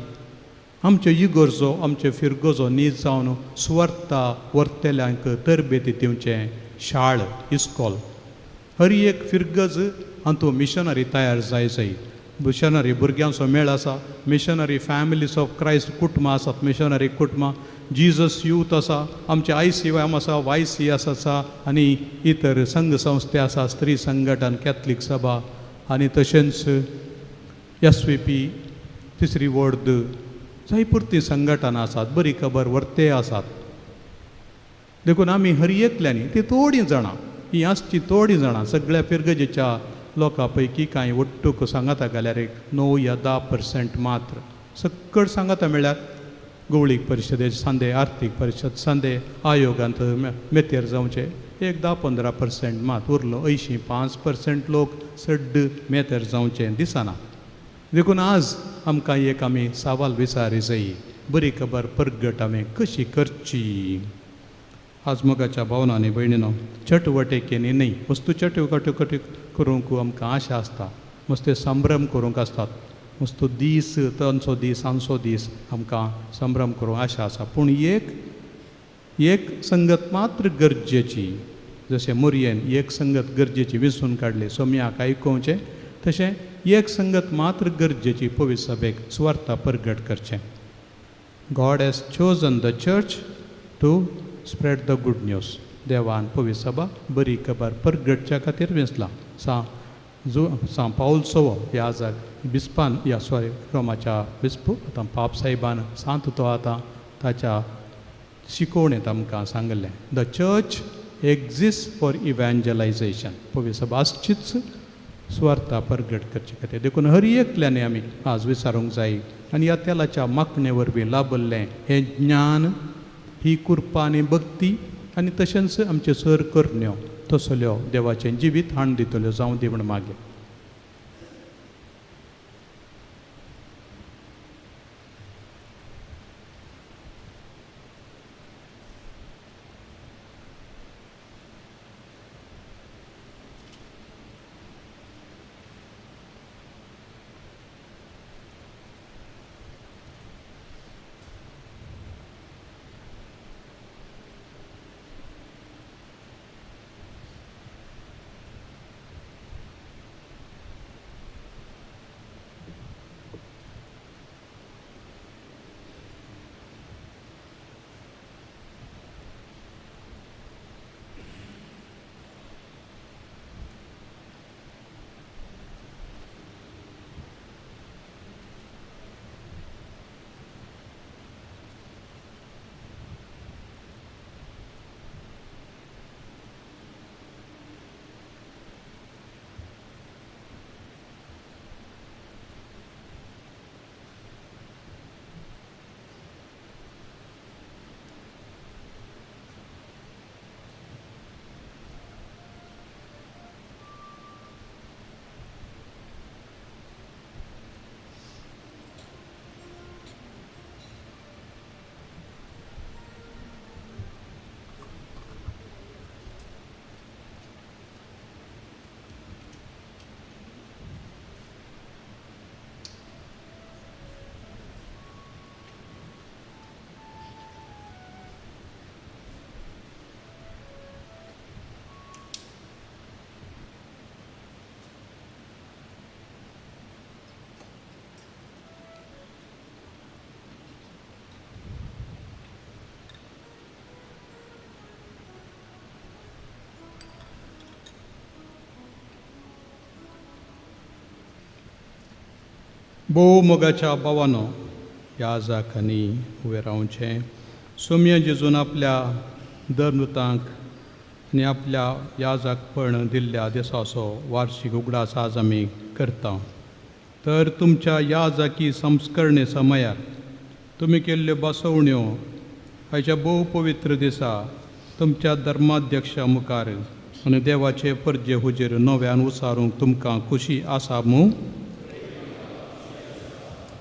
आमच्यो इगर्जो, आमच्यो फिरगजो नीज जावन सुवार्ता व्हरतल्यांक तरबेती दिवचें शाळ, इस्कॉल. हर एक फिरगज हातूंत मिशनरी तयार जाय जाय. मिशनरी भुरग्यांचो मेळ आसा, मिशनरी फॅमिलीज ऑफ क्रायस्ट कुटुंबां आसात, मिशनरी कुटुंबां, जीजस यूथ आसा, आमचे I C M आसा, वाय सी एस आसा आनी इतर संघ संस्थे आसा, स्त्री संघटन, कॅथलीक सभा आनी तशेंच एस वी पी, तिसरी वर्द, जायपुरती संघटनां आसात, बरी खबर व्हरते आसात. देखून आमी हर एकल्यांनी ती थोडीं जाणां, ही आसची थोडीं जाणां सगळ्या फिरगजेच्या लोकां पैकी कांय वट्टूक सांगाता घाल्यार एक 9 या 10% मात्र सकड सांगाता म्हळ्यार गवळीक परिशदे सांदे, आर्थीक परिशद सांदे आयोगांत मेतेर जावचे एक 10-15% मात उरलो, 85% लोक सड्ड मेतेर जावचे दिसना. देखून आज आमकां एक आमी सवाल विचारी जाय, बरी खबर परगट आमी कशी करची. आज मोगाच्या भावनांनी भयणीनो चटवटेकेनी न्हय, वस्तू चटवटे करूंक आमकां आशा आसता, मस्ते संभ्रम करूंक आसतात, मस्तो दीस तांचो दीस आमचो दीस आमकां संभ्रम करूंक आशा आसा. पूण एक एक संगत मात्र गरजेची, जशें मोरयेन एक संगत गरजेची विसून काडली सोम्याक आयकोवचें, तशें एक संगत मात्र गरजेची पवित्र सभेक सुवार्ता परगट करचें. God has chosen the church to spread the good news. देवान पवित्र सभा बरी खबर परगटच्या खातीर वेंचला. सां पावल सवो ह्या जाग बिस्पान या सॉरी रोमाच्या बिस्प आतां पाप साहेबान सांत तो आतां ताच्या शिकोवणेंत आमकां सांगलें, the church exist for evangelization. पवित्र सभा आसचीच सुवार्ता परगट करचे खातीर. देखून हर एकल्याने आमी आज विचारूंक जाय आनी ह्या तेलाच्या मागणे वरवीं लाभल्लें हें ज्ञान, ही कृपा आनी भक्ती आनी तशेंच आमच्यो सर करण्यो तसल्यो देवाचें जिवीत हाण दितल्यो जावं दी म्हण मागीर. भोव मोगाच्या भावानो, ह्या जाकांनी उबें रावचें. सोम्या जेजून आपल्या धर्मदूतांक आनी आपल्या याजकपण दिल्ल्या दिसाचो वार्षीक उगडास आज आमी करता. तर तुमच्या याजकी संस्करणे समयार तुमी केल्ल्यो बसवण्यो आयच्या भोव पवित्र दिसा तुमच्या धर्माध्यक्षा मुखार आनी देवाचे परजे हुजेर नव्यान उसारूंक तुमकां खुशी आसा मू?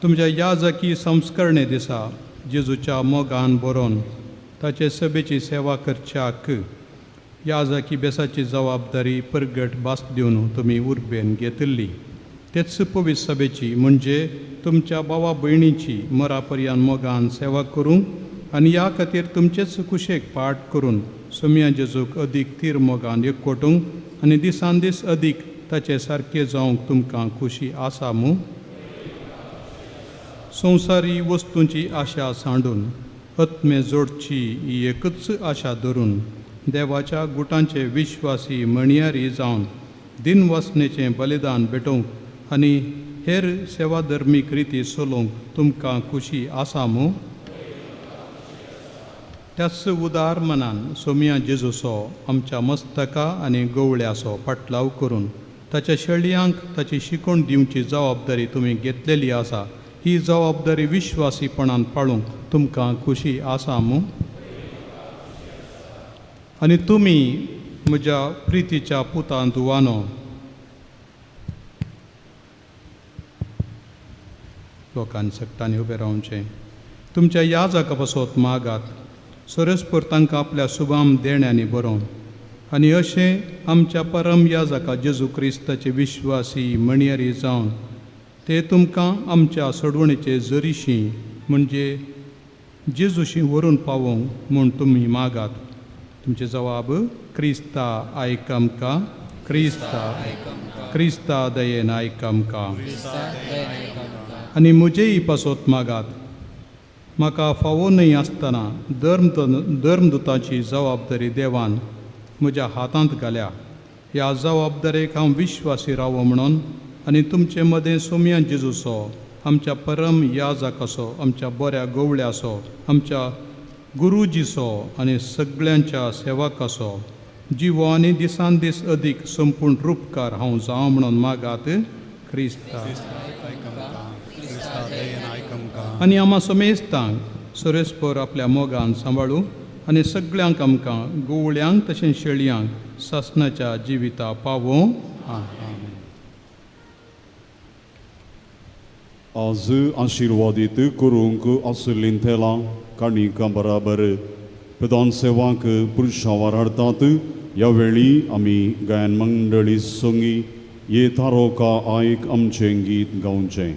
तुमच्या याजकी संस्करणे दिसा जेजूच्या मोगान बरोवन ताचे सभेची सेवा करच्याक याजकी बेसाची जबाबदारी परगट भास दिवन तुमी उर्बेन घेतिल्ली. तेच पवित्र सभेची म्हणजे तुमच्या भावा भयणीची मरा पर्यान मोगान सेवा करूंक आनी ह्या खातीर तुमचेच कुशेक पाठ करून सोम्या जेजूक अदीक तीर मोगान एकवटूंक आनी दिसान दीस अदीक ताचे सारके जावंक तुमकां खुशी आसा मू? संवसारी वस्तूंची आशा सांडून आत्मे जोडची ही एकूच आशा धरून देवाच्या गुटांचे विश्वासी म्हणयारी जावन दिनवासनेचें बलिदान भेटोवंक आनी हेर सेवाधर्मीक रिती चलोवंक तुमकां खुशी आसा मू? त्याच उदार मनान सोम्या जेजूचो आमच्या मस्तका आनी गवळ्याचो पाटलाव करून ताच्या शेळयांक ताची शिकवण दिवची जबाबदारी तुमी घेतलेली आसा. ही जबाबदारी विश्वासीपणान पाळूंक तुमकां खुशी आसा मू? आनी तुमी म्हज्या प्रितीच्या पुतान धुवानो, लोकांनी सगटांनी उबें रावचें. तुमच्या याजका पासत मागात, सरस्पर तांकां आपल्या सुभाम देण्यांनी बरोवन आनी अशें आमच्या परम याजका जेजू क्रिस्ताचे विश्वासी म्हणयारी जावन ते तुमकां आमच्या सोडवणेचे जरीशी म्हणजे जेजूशी व्हरून पावोवंक म्हूण तुमी मागात. तुमचे जवाब क्रिस्ता आयक आमकां, क्रिस्ता क्रिस्ता दयेन आयक आमकां. आनी म्हजेय पासत मागात, म्हाका फावो न्हय आसतना धर्मदूताची जबाबदारी देवान म्हज्या हातांत घाल्या. ह्या जबाबदारेक हांव विश्वासी रावो म्हणून आनी तुमचे मदें सोम्या जेजूचो आमच्या परम याजकाचो आमच्या बऱ्या गवळ्याचो आमच्या गुरुजीचो आनी सगळ्यांच्या सेवकाचो जिवो आनी दिसान दीस अदीक संपूर्ण रुपकार हांव जावं म्हणून मागात. क्रिस्ता आनी आमा समेस्तांक सरेस्पर आपल्या मोगान सांबाळू आनी सगळ्यांक आमकां गवळ्यांक तशेंच शेळयांक सासणाच्या जिविता पावोवं. आज आशिर्वादीत करूंक आशिल्लीं तेलां काणिकां बराबर प्रधान सेवांक पुरुषावार हाडतात. ह्या वेळी आमी गायन मंडळी संगी ये तारोका आयक आमचें गीत गावचें.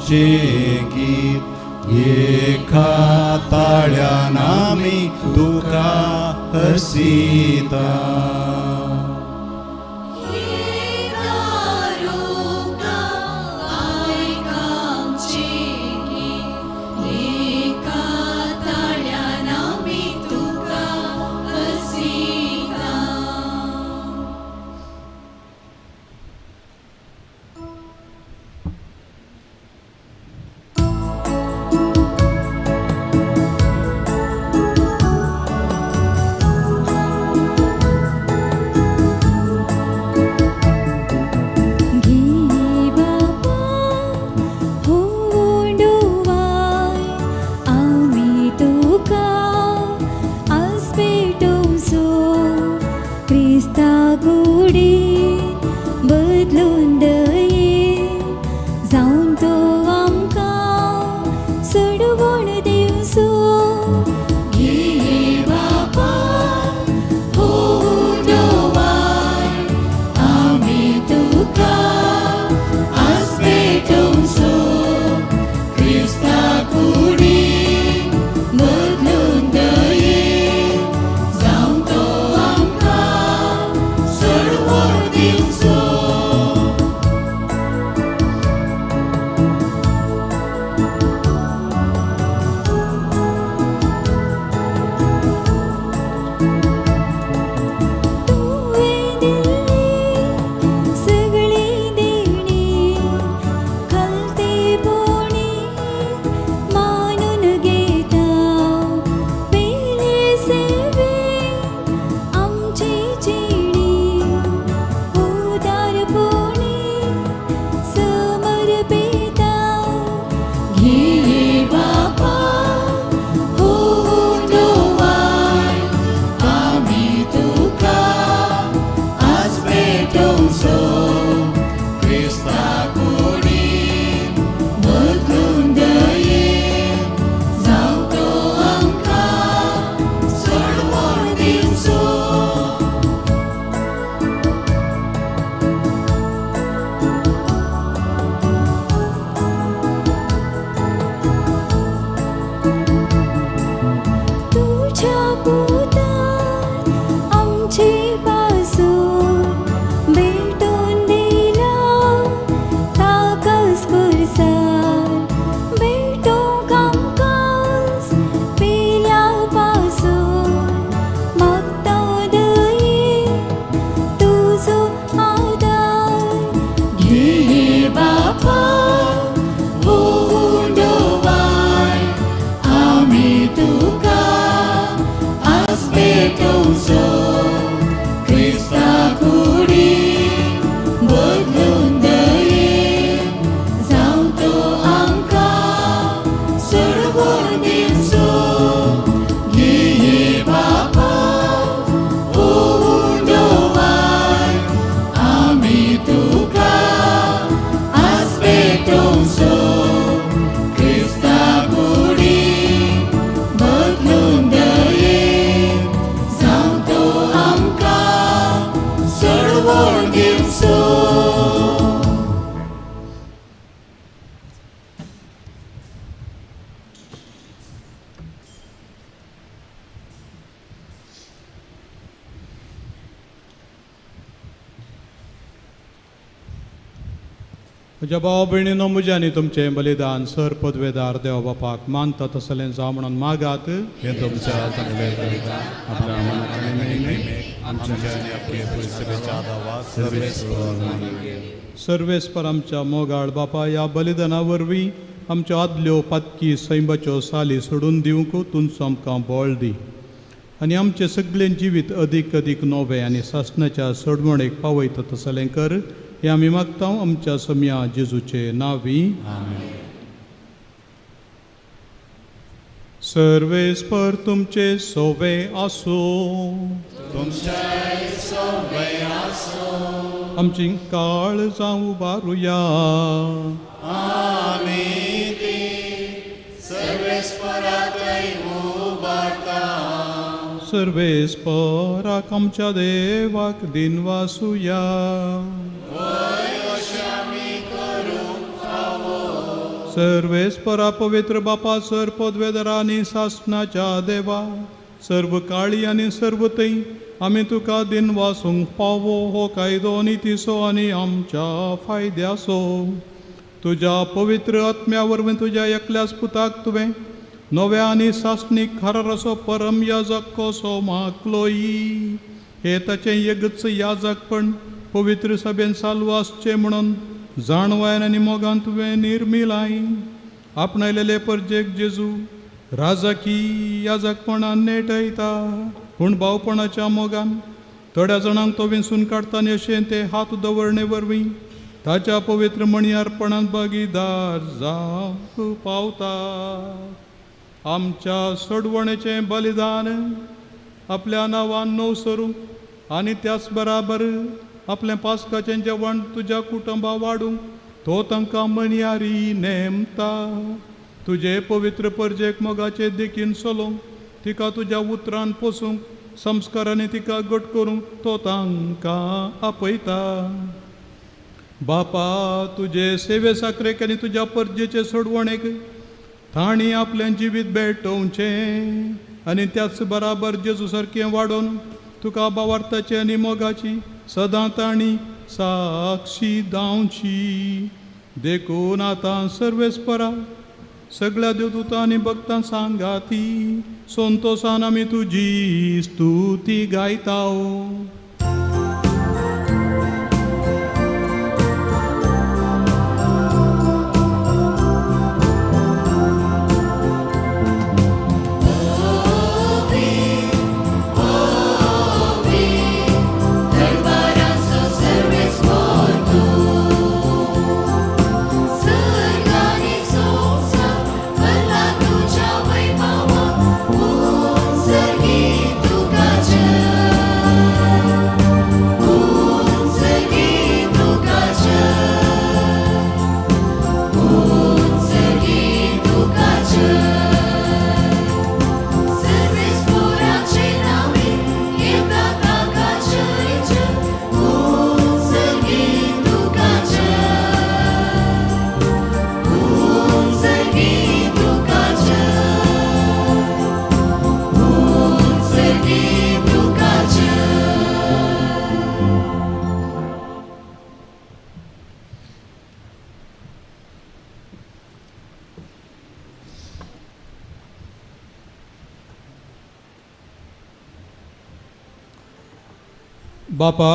गीत एका ताळ्यान आमी तुका हरसिता. दिवसो. सोडवण दिवचो. म्हज्या भाव भयणीनो, म्हजें आनी तुमचें बलिदान सर पदवेदार देव बापाक मानता तसलें जावं म्हणून मागात. हें तुमच्या चांगलें बलिदान आपल्या मनाक आनी महिमेक आमच्या आनी आपले परिसरेच्या आदावा सर्वेस्पर मानूंक. सर्वेस्पर आमच्या मोगाळ बापा, ह्या बलिदाना वरवीं आमच्यो आदल्यो पातकी सैमाच्यो साली सोडून दिवंक तुमचो आमकां बळ दी आनी आमचें सगळें जिवीत अदीक अदीक नवें आनी सासणाच्या सोडवणेक पावयता तसलें कर. हें आमी मागता आमच्या सम्या जेजूचे नांवी. सर्वेस्पर तुमचे सोवे आसूं. तुमच्याय सोवे आसूं. आमची काळ जावं उबारुया. आमी ती सर्वेस्पराकय उबारता. सर्वेस्पराक आमच्या देवाक दिनवासुया. सर्वेस्परा पवित्र बापा, सर पदवेदरा आनी सासणाच्या देवा, सर्व काळी आनी सर्व थंय आमी तुका दिनवासूंक पावो हो कायदो नितीचो आनी आमच्या फायद्याचो. तुज्या पवित्र आत्म्या वरवीं तुज्या एकल्याच पुताक तुवें नव्या आनी सासणीक खरार असो परम याजक कसो मागलोय. हे ताचें एकच याजकपण पवित्र सभेन चालू आसचें म्हणून जाणवायन आनी मोगान तुवें निर्मिलाय. आपणायलेले परजेक जेजू राजाकी याजकपणान नेटयता, पूण भावपणाच्या मोगान थोड्या जाणांक तो विंचून काडटा आनी अशें ते हात दवरणे वरवीं ताच्या पवित्र मणयार्पणान भागीदार जावंक पावता. आमच्या सोडवणेचें बलिदान आपल्या नांवान नव सरूंक आनी त्याच बराबर आपलें पास्काचें जेवण तुज्या कुटुंबा वाडूंक तो तांकां मनयारी नेमता. तुजे पवित्र परजेक मोगाचे देखीन चलोवंक, तिका तुज्या उतरान पोसूंक, संस्कारांनी तिका घट करूंक तो तांकां आपयता. बापा, तुजे सेवे साकरेक आनी तुज्या परजेचे सोडवणेक तांणी आपलें जिवीत भेटोवचें आनी त्याच बराबर जेजू सारकें वाडोवन तुका बावार्थाची आनी मोगाची सदां तांणी साक्षी दावची. देखून आतां सर्वेस्परा सगळ्या देवदूतां आनी भक्तां सांगाती संतोसान आमी तुजी स्तुती गायता. बापा,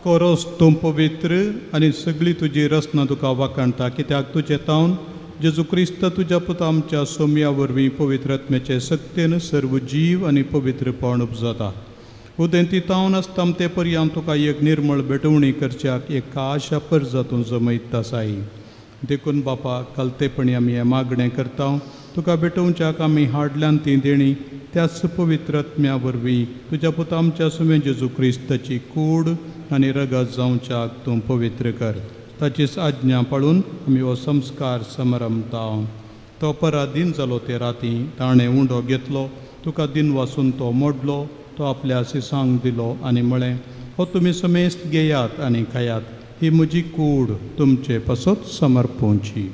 कोरोस तूं पवित्र आनी सगळी तुजी रचना तुका वाखाणटा, कित्याक तुजें तावन जेजू क्रिस्त तुज्या पुता आमच्या सोम्या वरवीं पवित्र आत्म्याचे सक्तेन सर्व जीव आनी पवित्रपण उपजाता. उदेंती तावन आसता ते पर्यंत तुका एक निर्मळ भेटवणी करच्याक एक खाशा परजा तूं जमयत आसाय. देखून बापा, कालतेपणी आमी हें मागणें करता, तुका भेटोवच्याक आमी हाडल्यान ती देणी त्याच पवित्र आत्म्या वरवीं तुज्या पुता आमच्या सुमे जेजू क्रिस्ताची कूड आनी रगत जावच्याक तूं पवित्र कर. ताचीच आज्ञा पाळून आमी हो संस्कार समारंभता. तो पराधीन जालो ते राती ताणें उंडो घेतलो, तुका दिन वासून तो मोडलो, तो आपल्या सिसांक दिलो आनी म्हळें, हो तुमी समेस्त घेयात आनी खायात, ही म्हजी कूड तुमचे पासत समर्पोवची.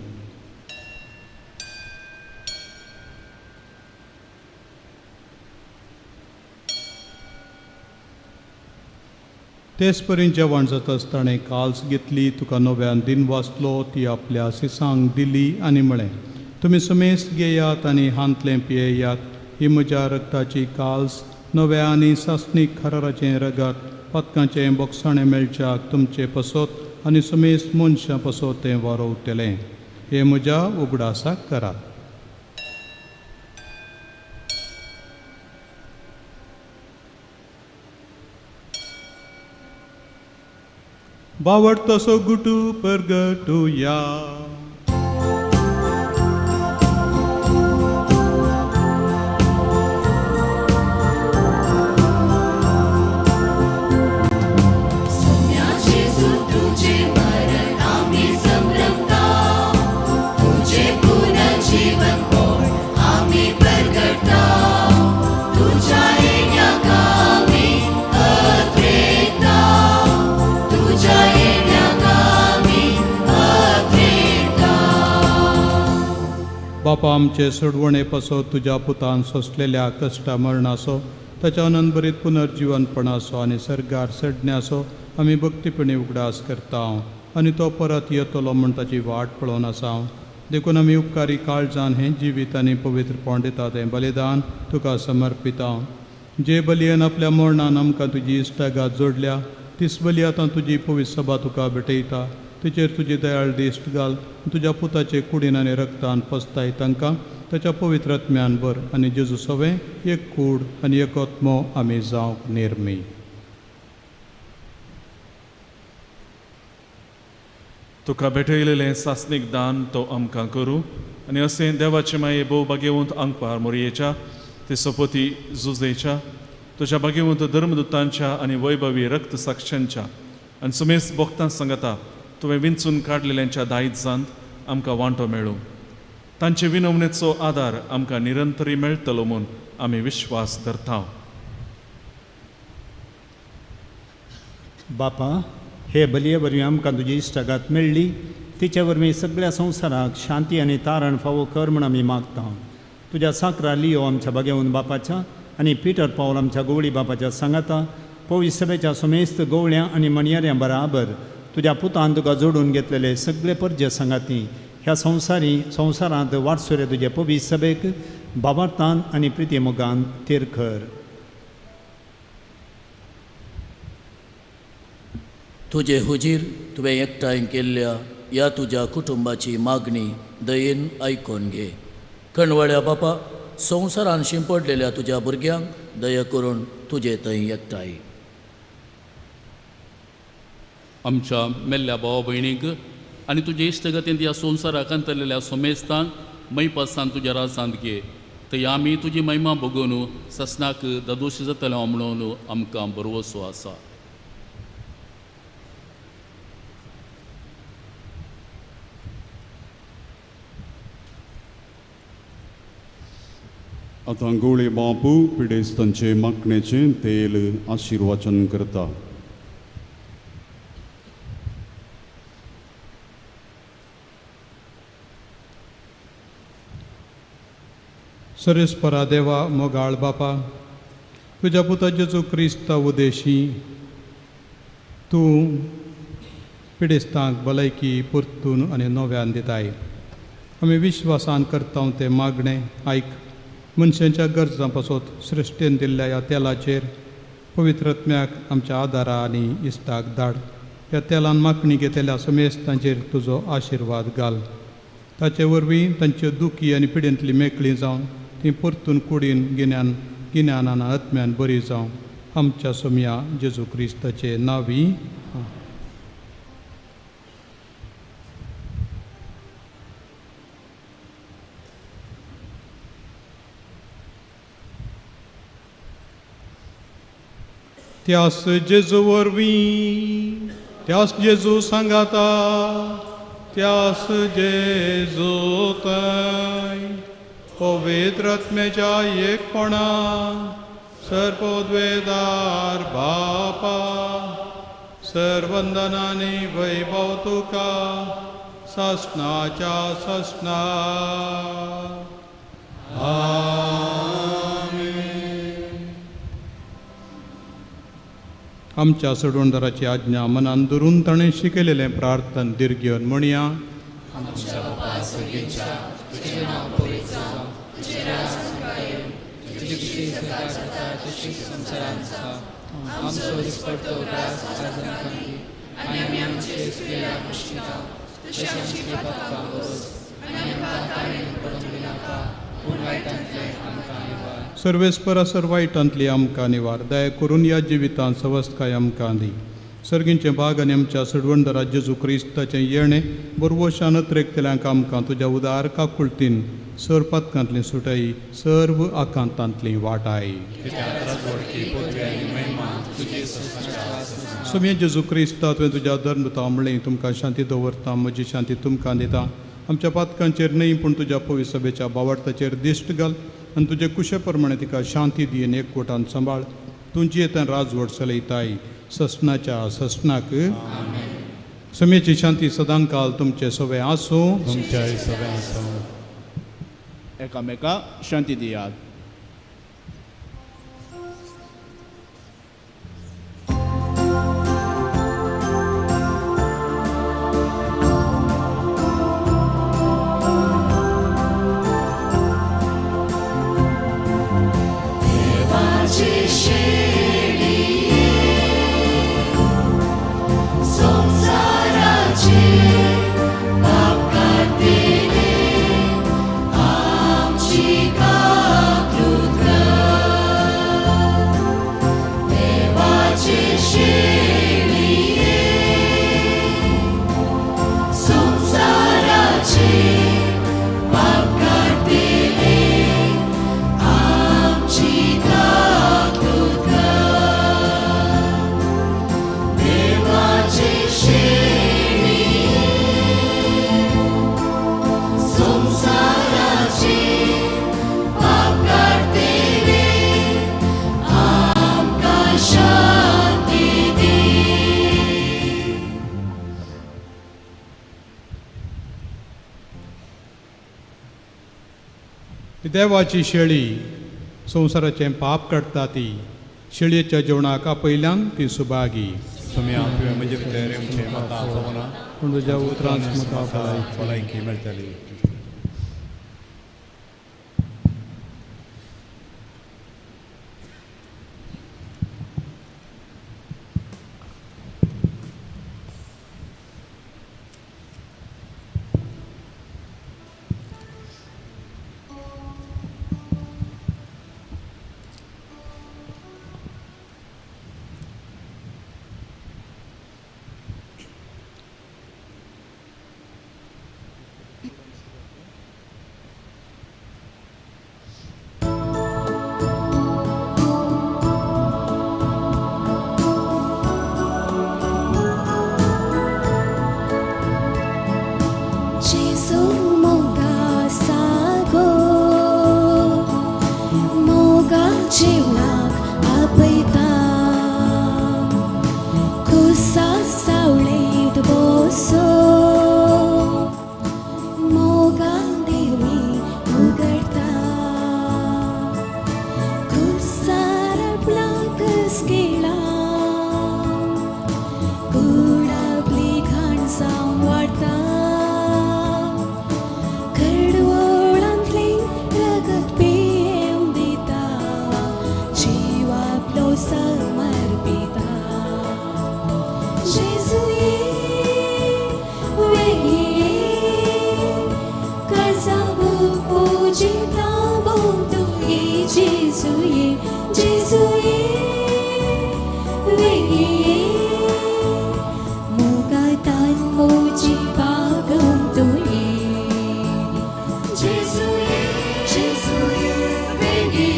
तेच परी जेवण जाताच ताणें काल्स घेतली, तुका नव्यान दिन वाचलो, ती आपल्या सिसांक दिली आनी म्हळें, तुमी समेस्त घेयात आनी हांतलें पियेयात, ही म्हज्या रक्ताची काल्स, नव्या आनी सासणीक खराराचें रगत, पातकांचें बोगसाणें मेळच्याक तुमचे पसत आनी समेस्त मनशां पसत तें वारोवतलें. हें म्हज्या उगडासाक करात. बावड तसो गुटू परगटुया. बापा आमचे सोडवणे पासत तुज्या पुतान सोंसलेल्या कश्टा मरणाचो, ताच्या अनंतभरीत पुनर्जिवनपणाचो आनी सर्गार सडण्याचो आमी भक्तीपणी उगडास करता आनी तो परत येतलो म्हूण ताची वाट पळोवन आसा. देखून आमी उपकारी काळजान हें जिवीत आनी पवित्रपण दिता तें बलिदान तुका समर्पिता. जे बलयेन आपल्या मरणान आमकां तुजी इश्टागात जोडल्या, तीच बली आतां तुजी पवित्र सभा तुका भेटयता. तिचेर तुजी दयाळ दिश्ट घाल, तुज्या पुताचे कुडीन आनी रक्तान पसताय तांकां ताच्या पवित्र आत्म्यान भर आनी जेजू सवें एक कूड आनी एक आत्मो आमी जावंक निर्मी. तुका भेटयलेलें सासणीक दान तो आमकां करूं आनी असें देवाचे माये भोव भाग्यवंत आंकवार मोरयेच्या ते सोपोती जुजेच्या तुज्या भाग्यवंत धर्मदुतांच्या आनी वैभवी रक्त साक्षांच्या आनी सुमेस भोक्तां सांगता तुवें विंचून काडलेल्यांच्या दायजांत आमकां वांटो मेळूं. तांचे विनवणेचो आदार आमकां निरंतरी मेळटलो म्हूण आमी विश्वास धरता. बापा, हे बलये वरवीं आमकां तुजी इश्टागात मेळ्ळी, तिचे वरवीं सगळ्या संवसाराक शांती आनी तारण फावो कर म्हूण आमी मागता. तुज्या साकरा लियो आमच्या भाग्यवंत बापाच्या आनी पिटर पावल आमच्या गोवळी बापाच्या सांगाता पवित्र सभेच्या सुमेस्त गोवळ्यां आनी मणयाऱ्यां बराबर तुज्या पुतान तुका जोडून घेतलेले सगळे परजे सांगाती ह्या संवसारी संवसारांत वाटसुरे तुजे पवित्र सभेक बाबार्थान आनी प्रिती मोगान थीर कर. तुजे हुजीर तुवें एकठांय केल्ल्या ह्या तुज्या कुटुंबाची मागणी दयेन आयकून घे. कणवळ्या बापा, संवसारान शिंपडलेल्या तुज्या भुरग्यांक दया करून तुजे थंय एकठांय. आमच्या मेल्ल्या भावा भयणीक आनी तुजे इश्टगतींत ह्या संवसाराक अंतरलेल्या सोमेस्तांक मैपासान तुज्या राजांत घे, थंय आमी तुजी महिमा भोगोवन ससनाक ददोश जातले म्हणून आमकां भरवसो आसा. आतां गोळे बापू पिडेस्तांचे मागणेचें तेल आशिर्वचन करता. सरेस्परा देवा मोगाळ बापा, तुज्या पुता जेजू क्रिस्ता उदेशी तूं पिडेस्तांक भलायकी परतून आनी नव्यान दिताय. आमी विश्वासान करता तें मागणें आयक. मनशांच्या गरजां पासत सृश्टीन दिल्ल्या ह्या तेलाचेर पवित्र आत्म्याक आमच्या आदारा आनी इश्टाक धाड. ह्या तेलान मागणी घेतल्या समेस्तांचेर तुजो आशिर्वाद घाल. ताचे वरवीं तांच्यो दुखी आनी पिडेंतली मेकळी जावन ती परतून कुडीन गिन्यान गिन्यानान आत्म्यान बरी जावं. आमच्या सोमया जेजू क्रिस्ताचे नांवी. त्यास जेजू वरवीं, त्यास जेजू सांगाता, त्यास जेजू थंय पवित्र आत्म्याच्या एकपणा सर्पोद्वेदार बापा सर्वंदनानी वैभव तुका ससनाच्या ससना. आमेन. आमच्या सोडवणदाराची आज्ञा मनान धरून ताणें शिकयलेलें प्रार्थन दीर्घ घेवन म्हणया. आमच्या बापा सर्गेच्या, तुजें नांव पवित्र जावं, तुजें राज आमकां येवं, तुजी इच्छा स्वर्गात जाता तशी संवसारांत जावं. आमचो दिसपडतो ग्रास आज आमकां दी, आनी आमी आमचे चुकलेल्यांक माफिता, तशी आमची पातकां बस, आनी आमकां ताळेन पडूंक दिनाका, पूण वायटांतलें आमकां निवार. सर्वेस्परा सर वायटांतली आमकां निवार, दया करून ह्या जिवितांत सवस्तकाय आमकां दी. सर्गींचें भाग आनी आमच्या सोडवणदारा जेजू क्रिस्ताचें येणें बरवशान त्रेकतल्यांक आमकां तुज्या उदार काकुळतीन सर पातकांतली सुटाई सर्व आकांतांतली वाटाय. सोम्या जेजू क्रिस्ता तुवें तुज्या धर्मता म्हणलें, तुमकां शांती दवरता, म्हजी शांती तुमकां दिता. आमच्या पातकांचेर न्हय पूण तुज्या पवित्र सभेच्या बावार्थाचेर दिश्ट घाल आनी तुजे कुशे प्रमाणे तिका शांती दी आनी एकवटान सांबाळ. तुजी येतान राजवट चलयताय ससनाच्या ससनाक. समेची शांती सदांकाल तुमचे सवे आसूं. तुमच्याय सवे आसूं. एकामेका शांती दियात. देवाची शेळी संसाराचे पाप काडटले आमची काकूत कर. देवाची शेळी संसाराचे पाप काडटले आमची काकूत कर. देवाची शेळी संसाराचे पाप काडटले आमकां शांती दी. देवाची शेळी संवसाराचें पाप काडटा ती शेळयेच्या जेवणाक आपयल्यान ती सुभागी. तुमी आपले म्हजे भितर येवचें म्हाका आफोवना, पूण तुज्या उतरांच म्हाका भलायकी मेळटली. जेजू मोगा सागो मोगा जेवणाक आपयता, खुसा सावळेंत बसो मोगा देवी उगडता, खुसार आपणाकच केला कूड आपली घाण जावन वाडटा, कडवळांतलें रगत पियेवन दिता, जीव आपलो समर्पिता. जेजू ये वेगळी काळजां पुजिता भोंवतू ये जेजू ये, जेजू ये वेगळी मोगातान मोजी बागोवंक ये. जेजू ये, जेजू ये वेगळी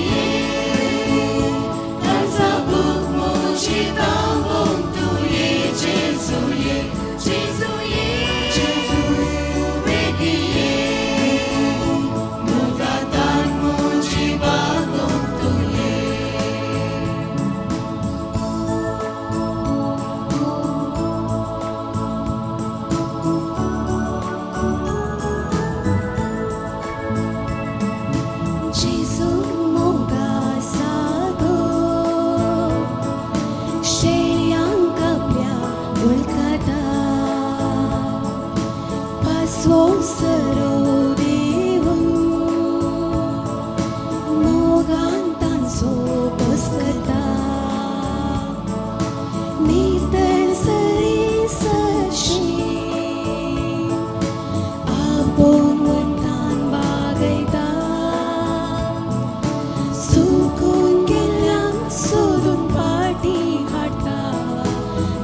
काळजां मोजिता भोंवतू ये जेजू ये, जेजू ये, जेजू वेगळी मोगातान मोजी बागोवंक ये. आसरो दिवन मोगान तांचो पोसता नितळ सरी सरशी आपोवन वतान बागयता सुकून गेल्ल्यांक सोदून पाटी हाडटा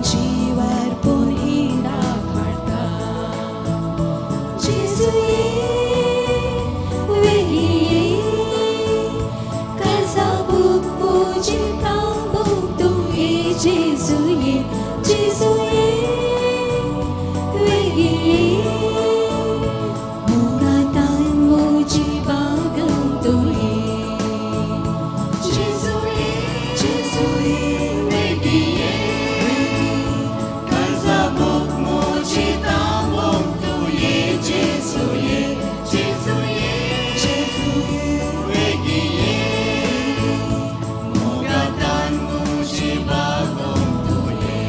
जिवार पूण हिंडाक हाडटा जेजू ये वेगीं ये काळजा भूक म्हजी तांबूक तूं ये जेजू ये जेजू ये वेगीं ये मोगातान म्हजी बागोवंक तूं ये जेजू ये जेजू ये वेगीं ये काळजा भूक म्हजी तांबूक तूं ये जेजू ये जेजू ये जेजू ये वेगीं ये मोगातान म्हजी बागोवंक तूं ये.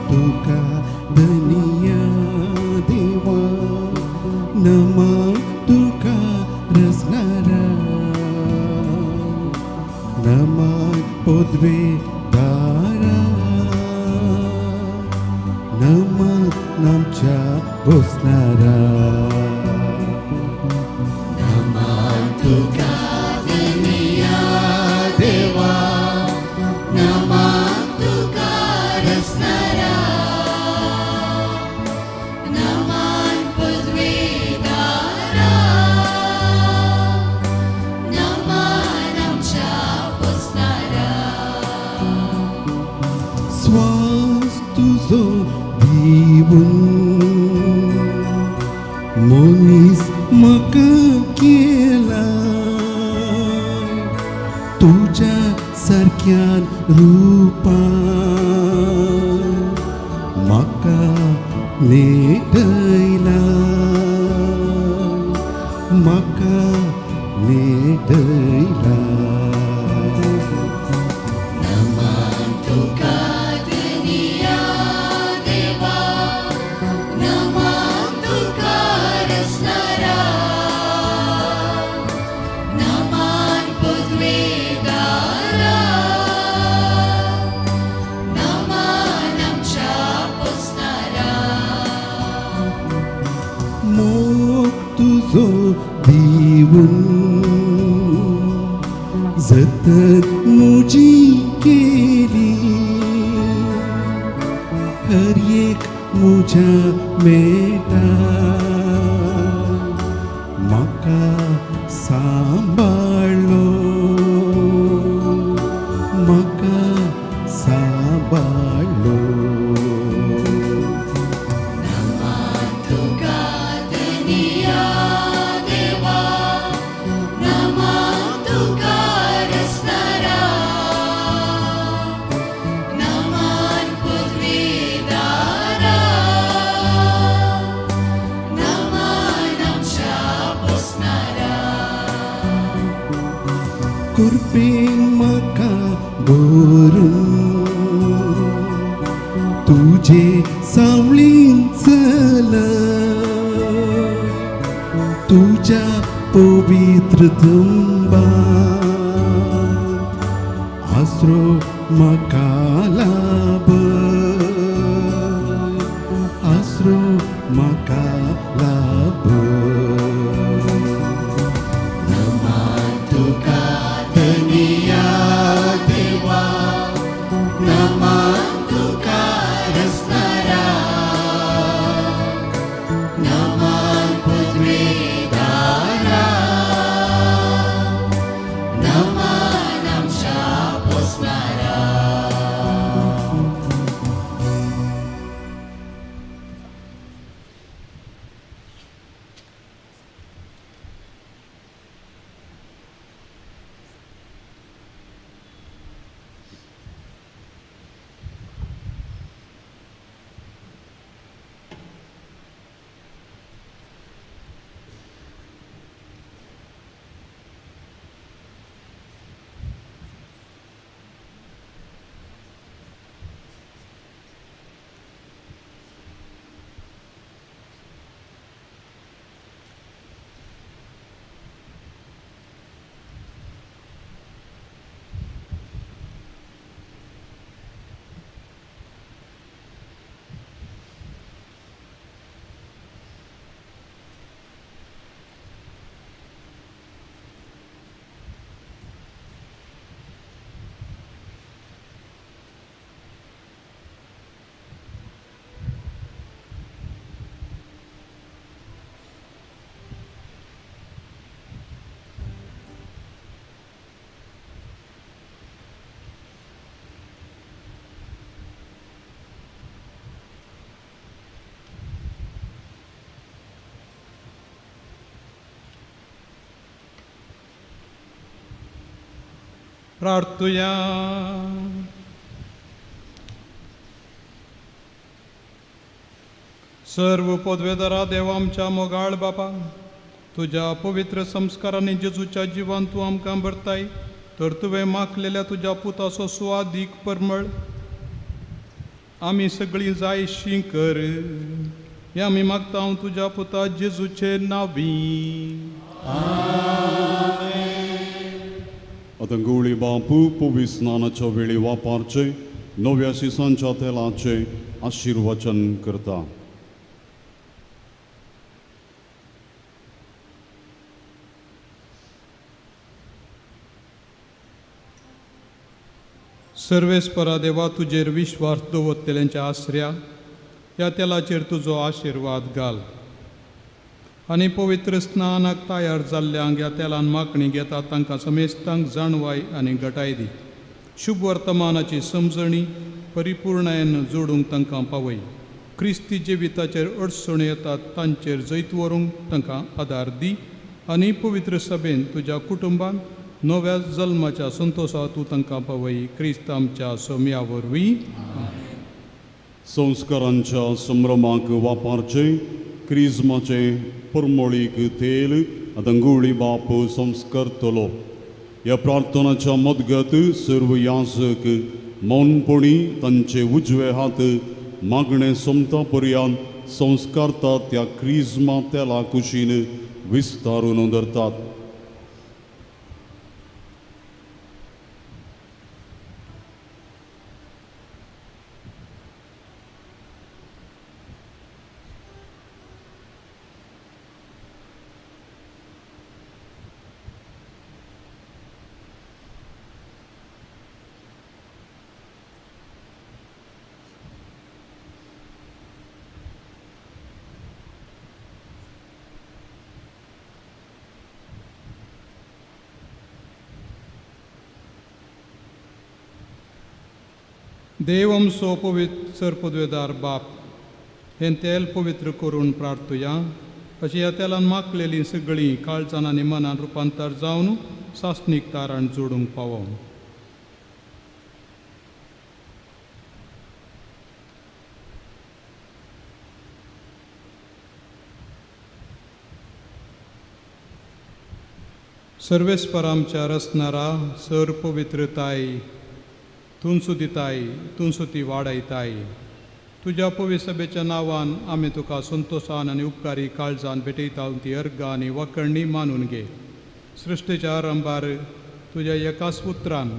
तुका धनिया देवा नमा तुका रसनारा नमा पदवे दारा नमा नामच्या बसनारा नमा तुका धनिया देवा नमा तुका रसनारा नमान पदवेदारा नमान आमच्या पोसनारा स्वास तुजो दिवन मनीस म्हाका केला तुज्या सारक्यान रुपान म्हाका नेटयला म्हाका नेटयला नमान तुका धनिया देवा नमान तुका रसनारा नमान पदवेदारा नमान आमच्या पोसनारा मोग तुजो दिवन जतन म्हजी केली हर एक म्हज्या मेटा म्हाका सांबाळ्ळो म्हाका सांबाळ्ळो नमान तुका धनिया देवा नमान तुका रसनारा नमान पदवेदारा नमान आमच्या पोसनारा कुरपेन म्हाका भरून तुजे सावळीन चल तुज्या पवित्र तुंबा आसरो म्हाका लाभ आसरो म्हाका लाभ. प्रार्थुया. सर्व पदवेदारा देवा आमच्या मोगाळ बापा, तुज्या पवित्र संस्कारांनी जेजूच्या जिवान तूं आमकां भरताय, तर तुवें माखलेल्या तुज्या पुताचो सुवादीक परमळ आमी सगळीं जायशी कर. हे आमी मागता हांव तुज्या पुता जेजूचे नावी. आतां गवळी बापू पवित्र स्नानाच्या वेळी वापरचे नव्या शिसांच्या तेलाचे आशिर्वचन करता. सर्वेस्परा देवा, तुजेर विश्वास दवरतल्यांच्या आसऱ्या ह्या तेलाचेर तुजो आशिर्वाद घाल आनी पवित्र स्नानाक तयार जाल्ल्यांक ह्या तेलान मागणी घेता तांकां समेस्तांक जाणवाय आनी घटाय दी. शुभ वर्तमानाची समजणी परिपूर्णायेन जोडूंक तांकां पावय. क्रिस्ती जिविताचेर अडचण्यो येतात तांचेर जैत व्हरूंक तांकां आदार दी आनी पवित्र सभेन तुज्या कुटुंबान नव्या जल्माच्या संतोशा तूं तांकां पावय. क्रिस्त आमच्या सोम्या वरवीं. संस्कारांच्या संभ्रमाक वापरचे क्रिज्माचे परमळीक तेल आतां गवळी बाप संस्कारतलो. ह्या प्रार्थनाच्या मदगत सर्व याजक मौनपणी तांचे उजवे हात मागणे सोमता पर्यंत संस्कारतात त्या क्रिज्मा तेला कुशीन विस्तारून धरतात. देव आमचो पवित्र सरपदवेदार बाप, हें तेल पवित्र करून प्रार्थुया अशी ह्या तेलान मागलेलीं सगळीं काळजान आनी मनान रुपांतर जावन सासणीक तारण जोडूंक पावों. सर्वेस्पर आमच्या रचणारा सर पवित्रताय तुमसू दिताय, तुमसू ती वाडयताय. तुज्या पवित्र सभेच्या नांवान आमी तुका संतोशान आनी उपकारी काळजान भेटयता ती अर्गां आनी वखडणी मानून घे. सृश्टीच्या आरंभार तुज्या एकाच उतरान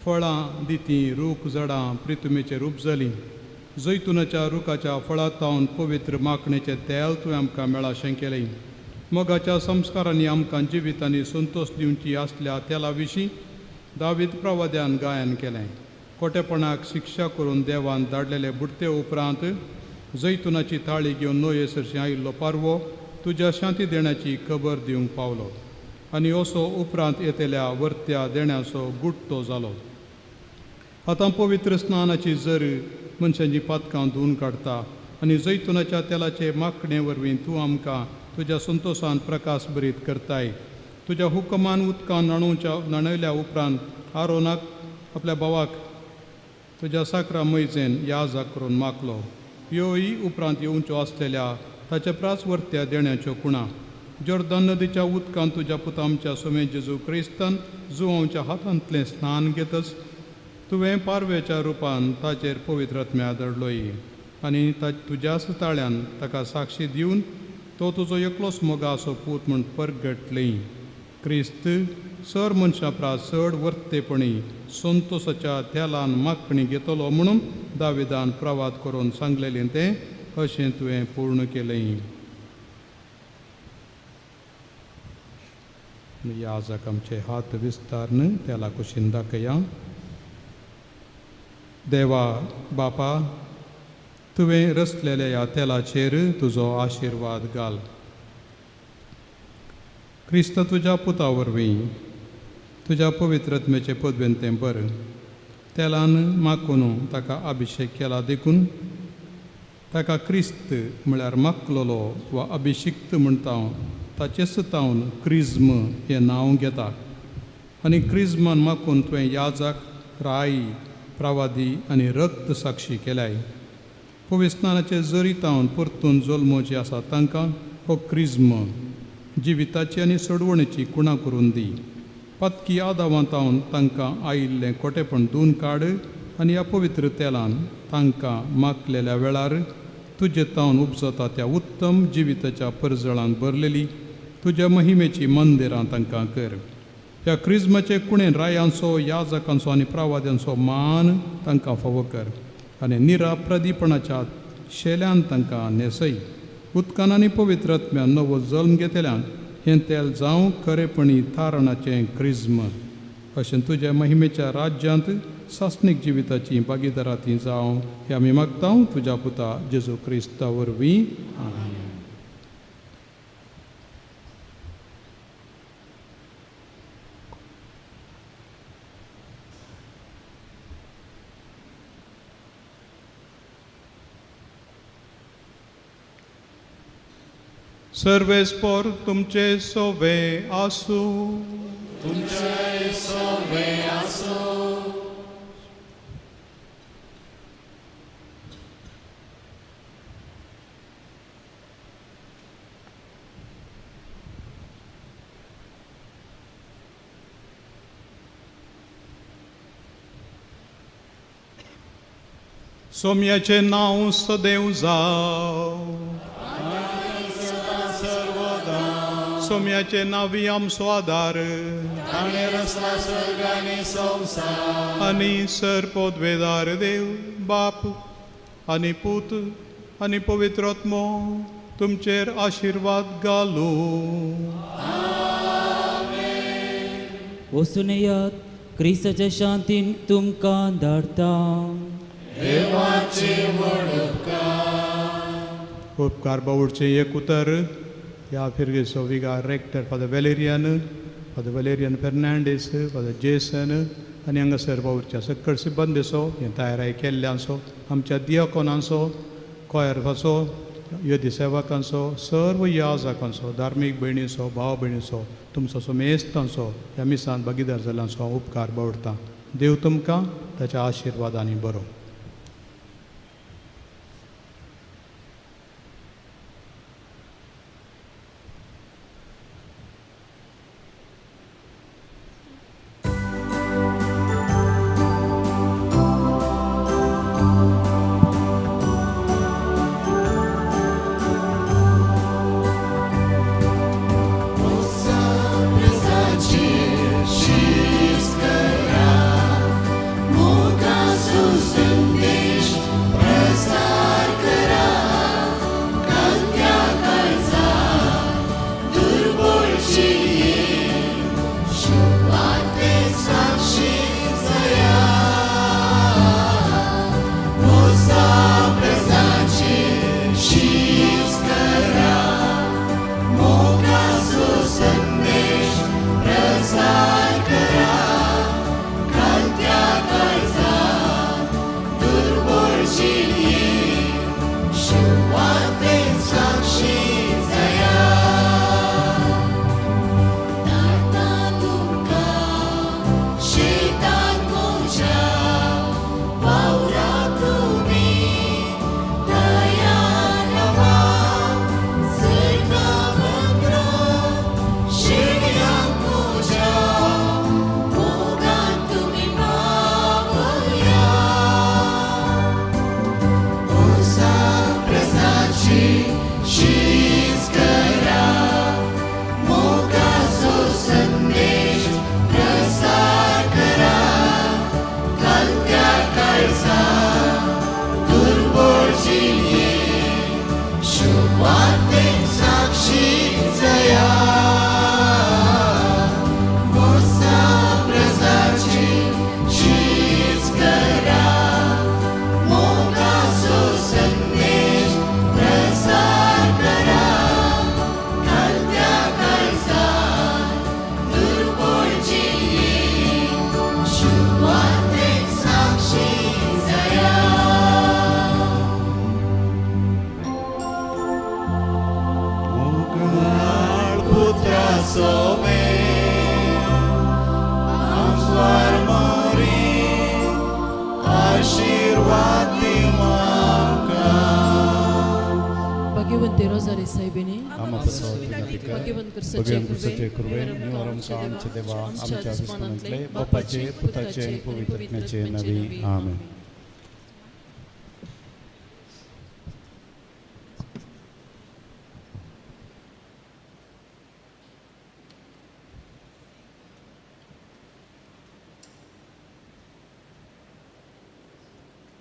फळां दिती रूख झाडां प्रितुमेचेर उपजलीं. जैतुनाच्या रुखाच्या फळां पवित्र माखणेचें तेल तुवें आमकां मेळाशें केलें. मोगाच्या संस्कारांनी आमकां जिवितांनी संतोश दिवची आसल्या तेला विशीं दावीद प्रवाद्यान गायन केलें. खोटेपणाक शिक्षा करून देवान धाडलेले बुडते उपरांत जैतुनाची थाळी घेवन नोये सरशी आयिल्लो पारवो तुज्या शांती देण्याची खबर दिवंक पावलो आनी असो उपरांत येतल्या वर्त्या देण्याचो गुट्टो जालो. आतां पवित्र स्नानाची जर मनशांची पातकां धुवून काडटा आनी जैतुनाच्या तेलाचे माखणे वरवीं तूं आमकां तुज्या संतोशान प्रकाश भरीत करताय. तुज्या हुकमान उदकान न्हाणयल्या उपरांत आरोनाक आपल्या भावाक तुज्या साकरा मैजेन याजा करून मागलो. ह्योय उपरांत येवच्यो आसलेल्या ताच्या प्रास वर्त्या देण्याच्यो कुणा जोर्दन नदीच्या उदकान तुज्या पुता आमच्या सोमे जेजू क्रिस्तान जुवांच्या हातांतलें स्नान घेतच तुवें पारव्याच्या रुपान ताचेर पवित्र आत्म्या दडलोय आनी तुज्याच ताळ्यान ताका साक्षी दिवन तो तुजो एकलोच मोगाचो पूत म्हूण परगटली. क्रिस्त सर मनशां प्रास चड वर्तेपणी संतोसाच्या तेलान मागणी घेतलो म्हणून दाविदान प्रवाद करून सांगलेलें तें अशें तुवें पूर्ण केलें. याजक आमचे हात विस्तारन तेला कुशीन दाखया. देवा बापा, तुवें रचलेल्या ह्या तेलाचेर तुजो आशिर्वाद घाल. क्रिस्त तुज्या पुता वरवीं तुज्या पवित्र आत्म्याचे पदवेन तें बरें तेलान माखून ताका अभिशेक केला देखून ताका क्रिस्त म्हळ्यार माखलेलो वा अभिशिक्त म्हणटा ताचेच तावन क्रिज्म हें नांव घेता. आनी क्रिज्मान माकून तुवें याजक, राय, प्रावादी आनी रक्त साक्षी केल्याय. पविस्नानाचे जरी तावन परतून जल्मोचे आसा तांकां हो क्रिज्म जिविताची आनी सोडवणेची कुणा करून दी. पातकी आदावां तावन तांकां आयिल्लें कोटेपण धुवन काड आनी ह्या पवित्र तेलान तांकां मागलेल्या वेळार तुजे तावन उपजता त्या उत्तम जिविताच्या परजळान भरलेली तुज्या महिमेची मंदिरां तांकां कर. ह्या क्रिज्माचे कुणेन रायांचो, याजकांचो आनी प्रावाद्यांचो मान तांकां फावो कर आनी निराप्रदीपणाच्या शेल्यान तांकां न्हेसय. उदकान आनी पवित्र आत्म्यान नवो जल्म घेतल्यान हें तेल जावं खरेपणी थारणाचें क्रिज्म. अशें तुज्या महिमेच्या राज्यांत सासणीक जिविताची भागीदारां ती जावं हें आमी मागता तुज्या पुता जेजू क्रिस्ता वरवीं. आमेन. सर्वेस्पोर तुमचे सोवे आसूं. तुमचे सोवे आसूं. सोम्याचें नांव सदैव जावं. सोम्याचे नावी आमचो आदार. ताणें रचला स्वर्ग आनी संवसार. आनी सर पोदवेदार देव बाप आनी पूत आनी पवित्र आत्मो तुमचेर आशिर्वाद घालूं. वचून येयात, क्रिस्ताच्या शांतीन तुमकां धाडटा. देवाचे व्हड उपकार. उपकार बावडचें एक उतर ह्या फिरगेचो vicar rector Father Valerian, Father Valerian Fernandes, Father Jason आनी हांगासर वावुरच्या सक्कड सिब्बंदेचो, हें तयाराय केल्ल्यांचो, आमच्या दियाकोनांचो, कोयरफाचो, योदी सेवकांचो, सर्व याजकांचो, धार्मीक भयणीचो, भाव भयणीचो, तुमचो समेस्तांचो ह्या मिसान भागीदार जाल्ल्यांचो हांव उपकार बावडटा. देव तुमकां ताच्या आशिर्वादांनी बरो. आशीर्वाद दी म्हाका. भाग्यवंते रोजारी सायबिणी, आमा पासत विनंती कर. भाग्यवंत भगवंत क्रिस्ताचे कृपेन निवार आमकां आमच्या देवा, आमच्या दुस्मानांतले, बापाचे, पुताचे आनी पवित्र आत्म्याचे नांवी. आमेन.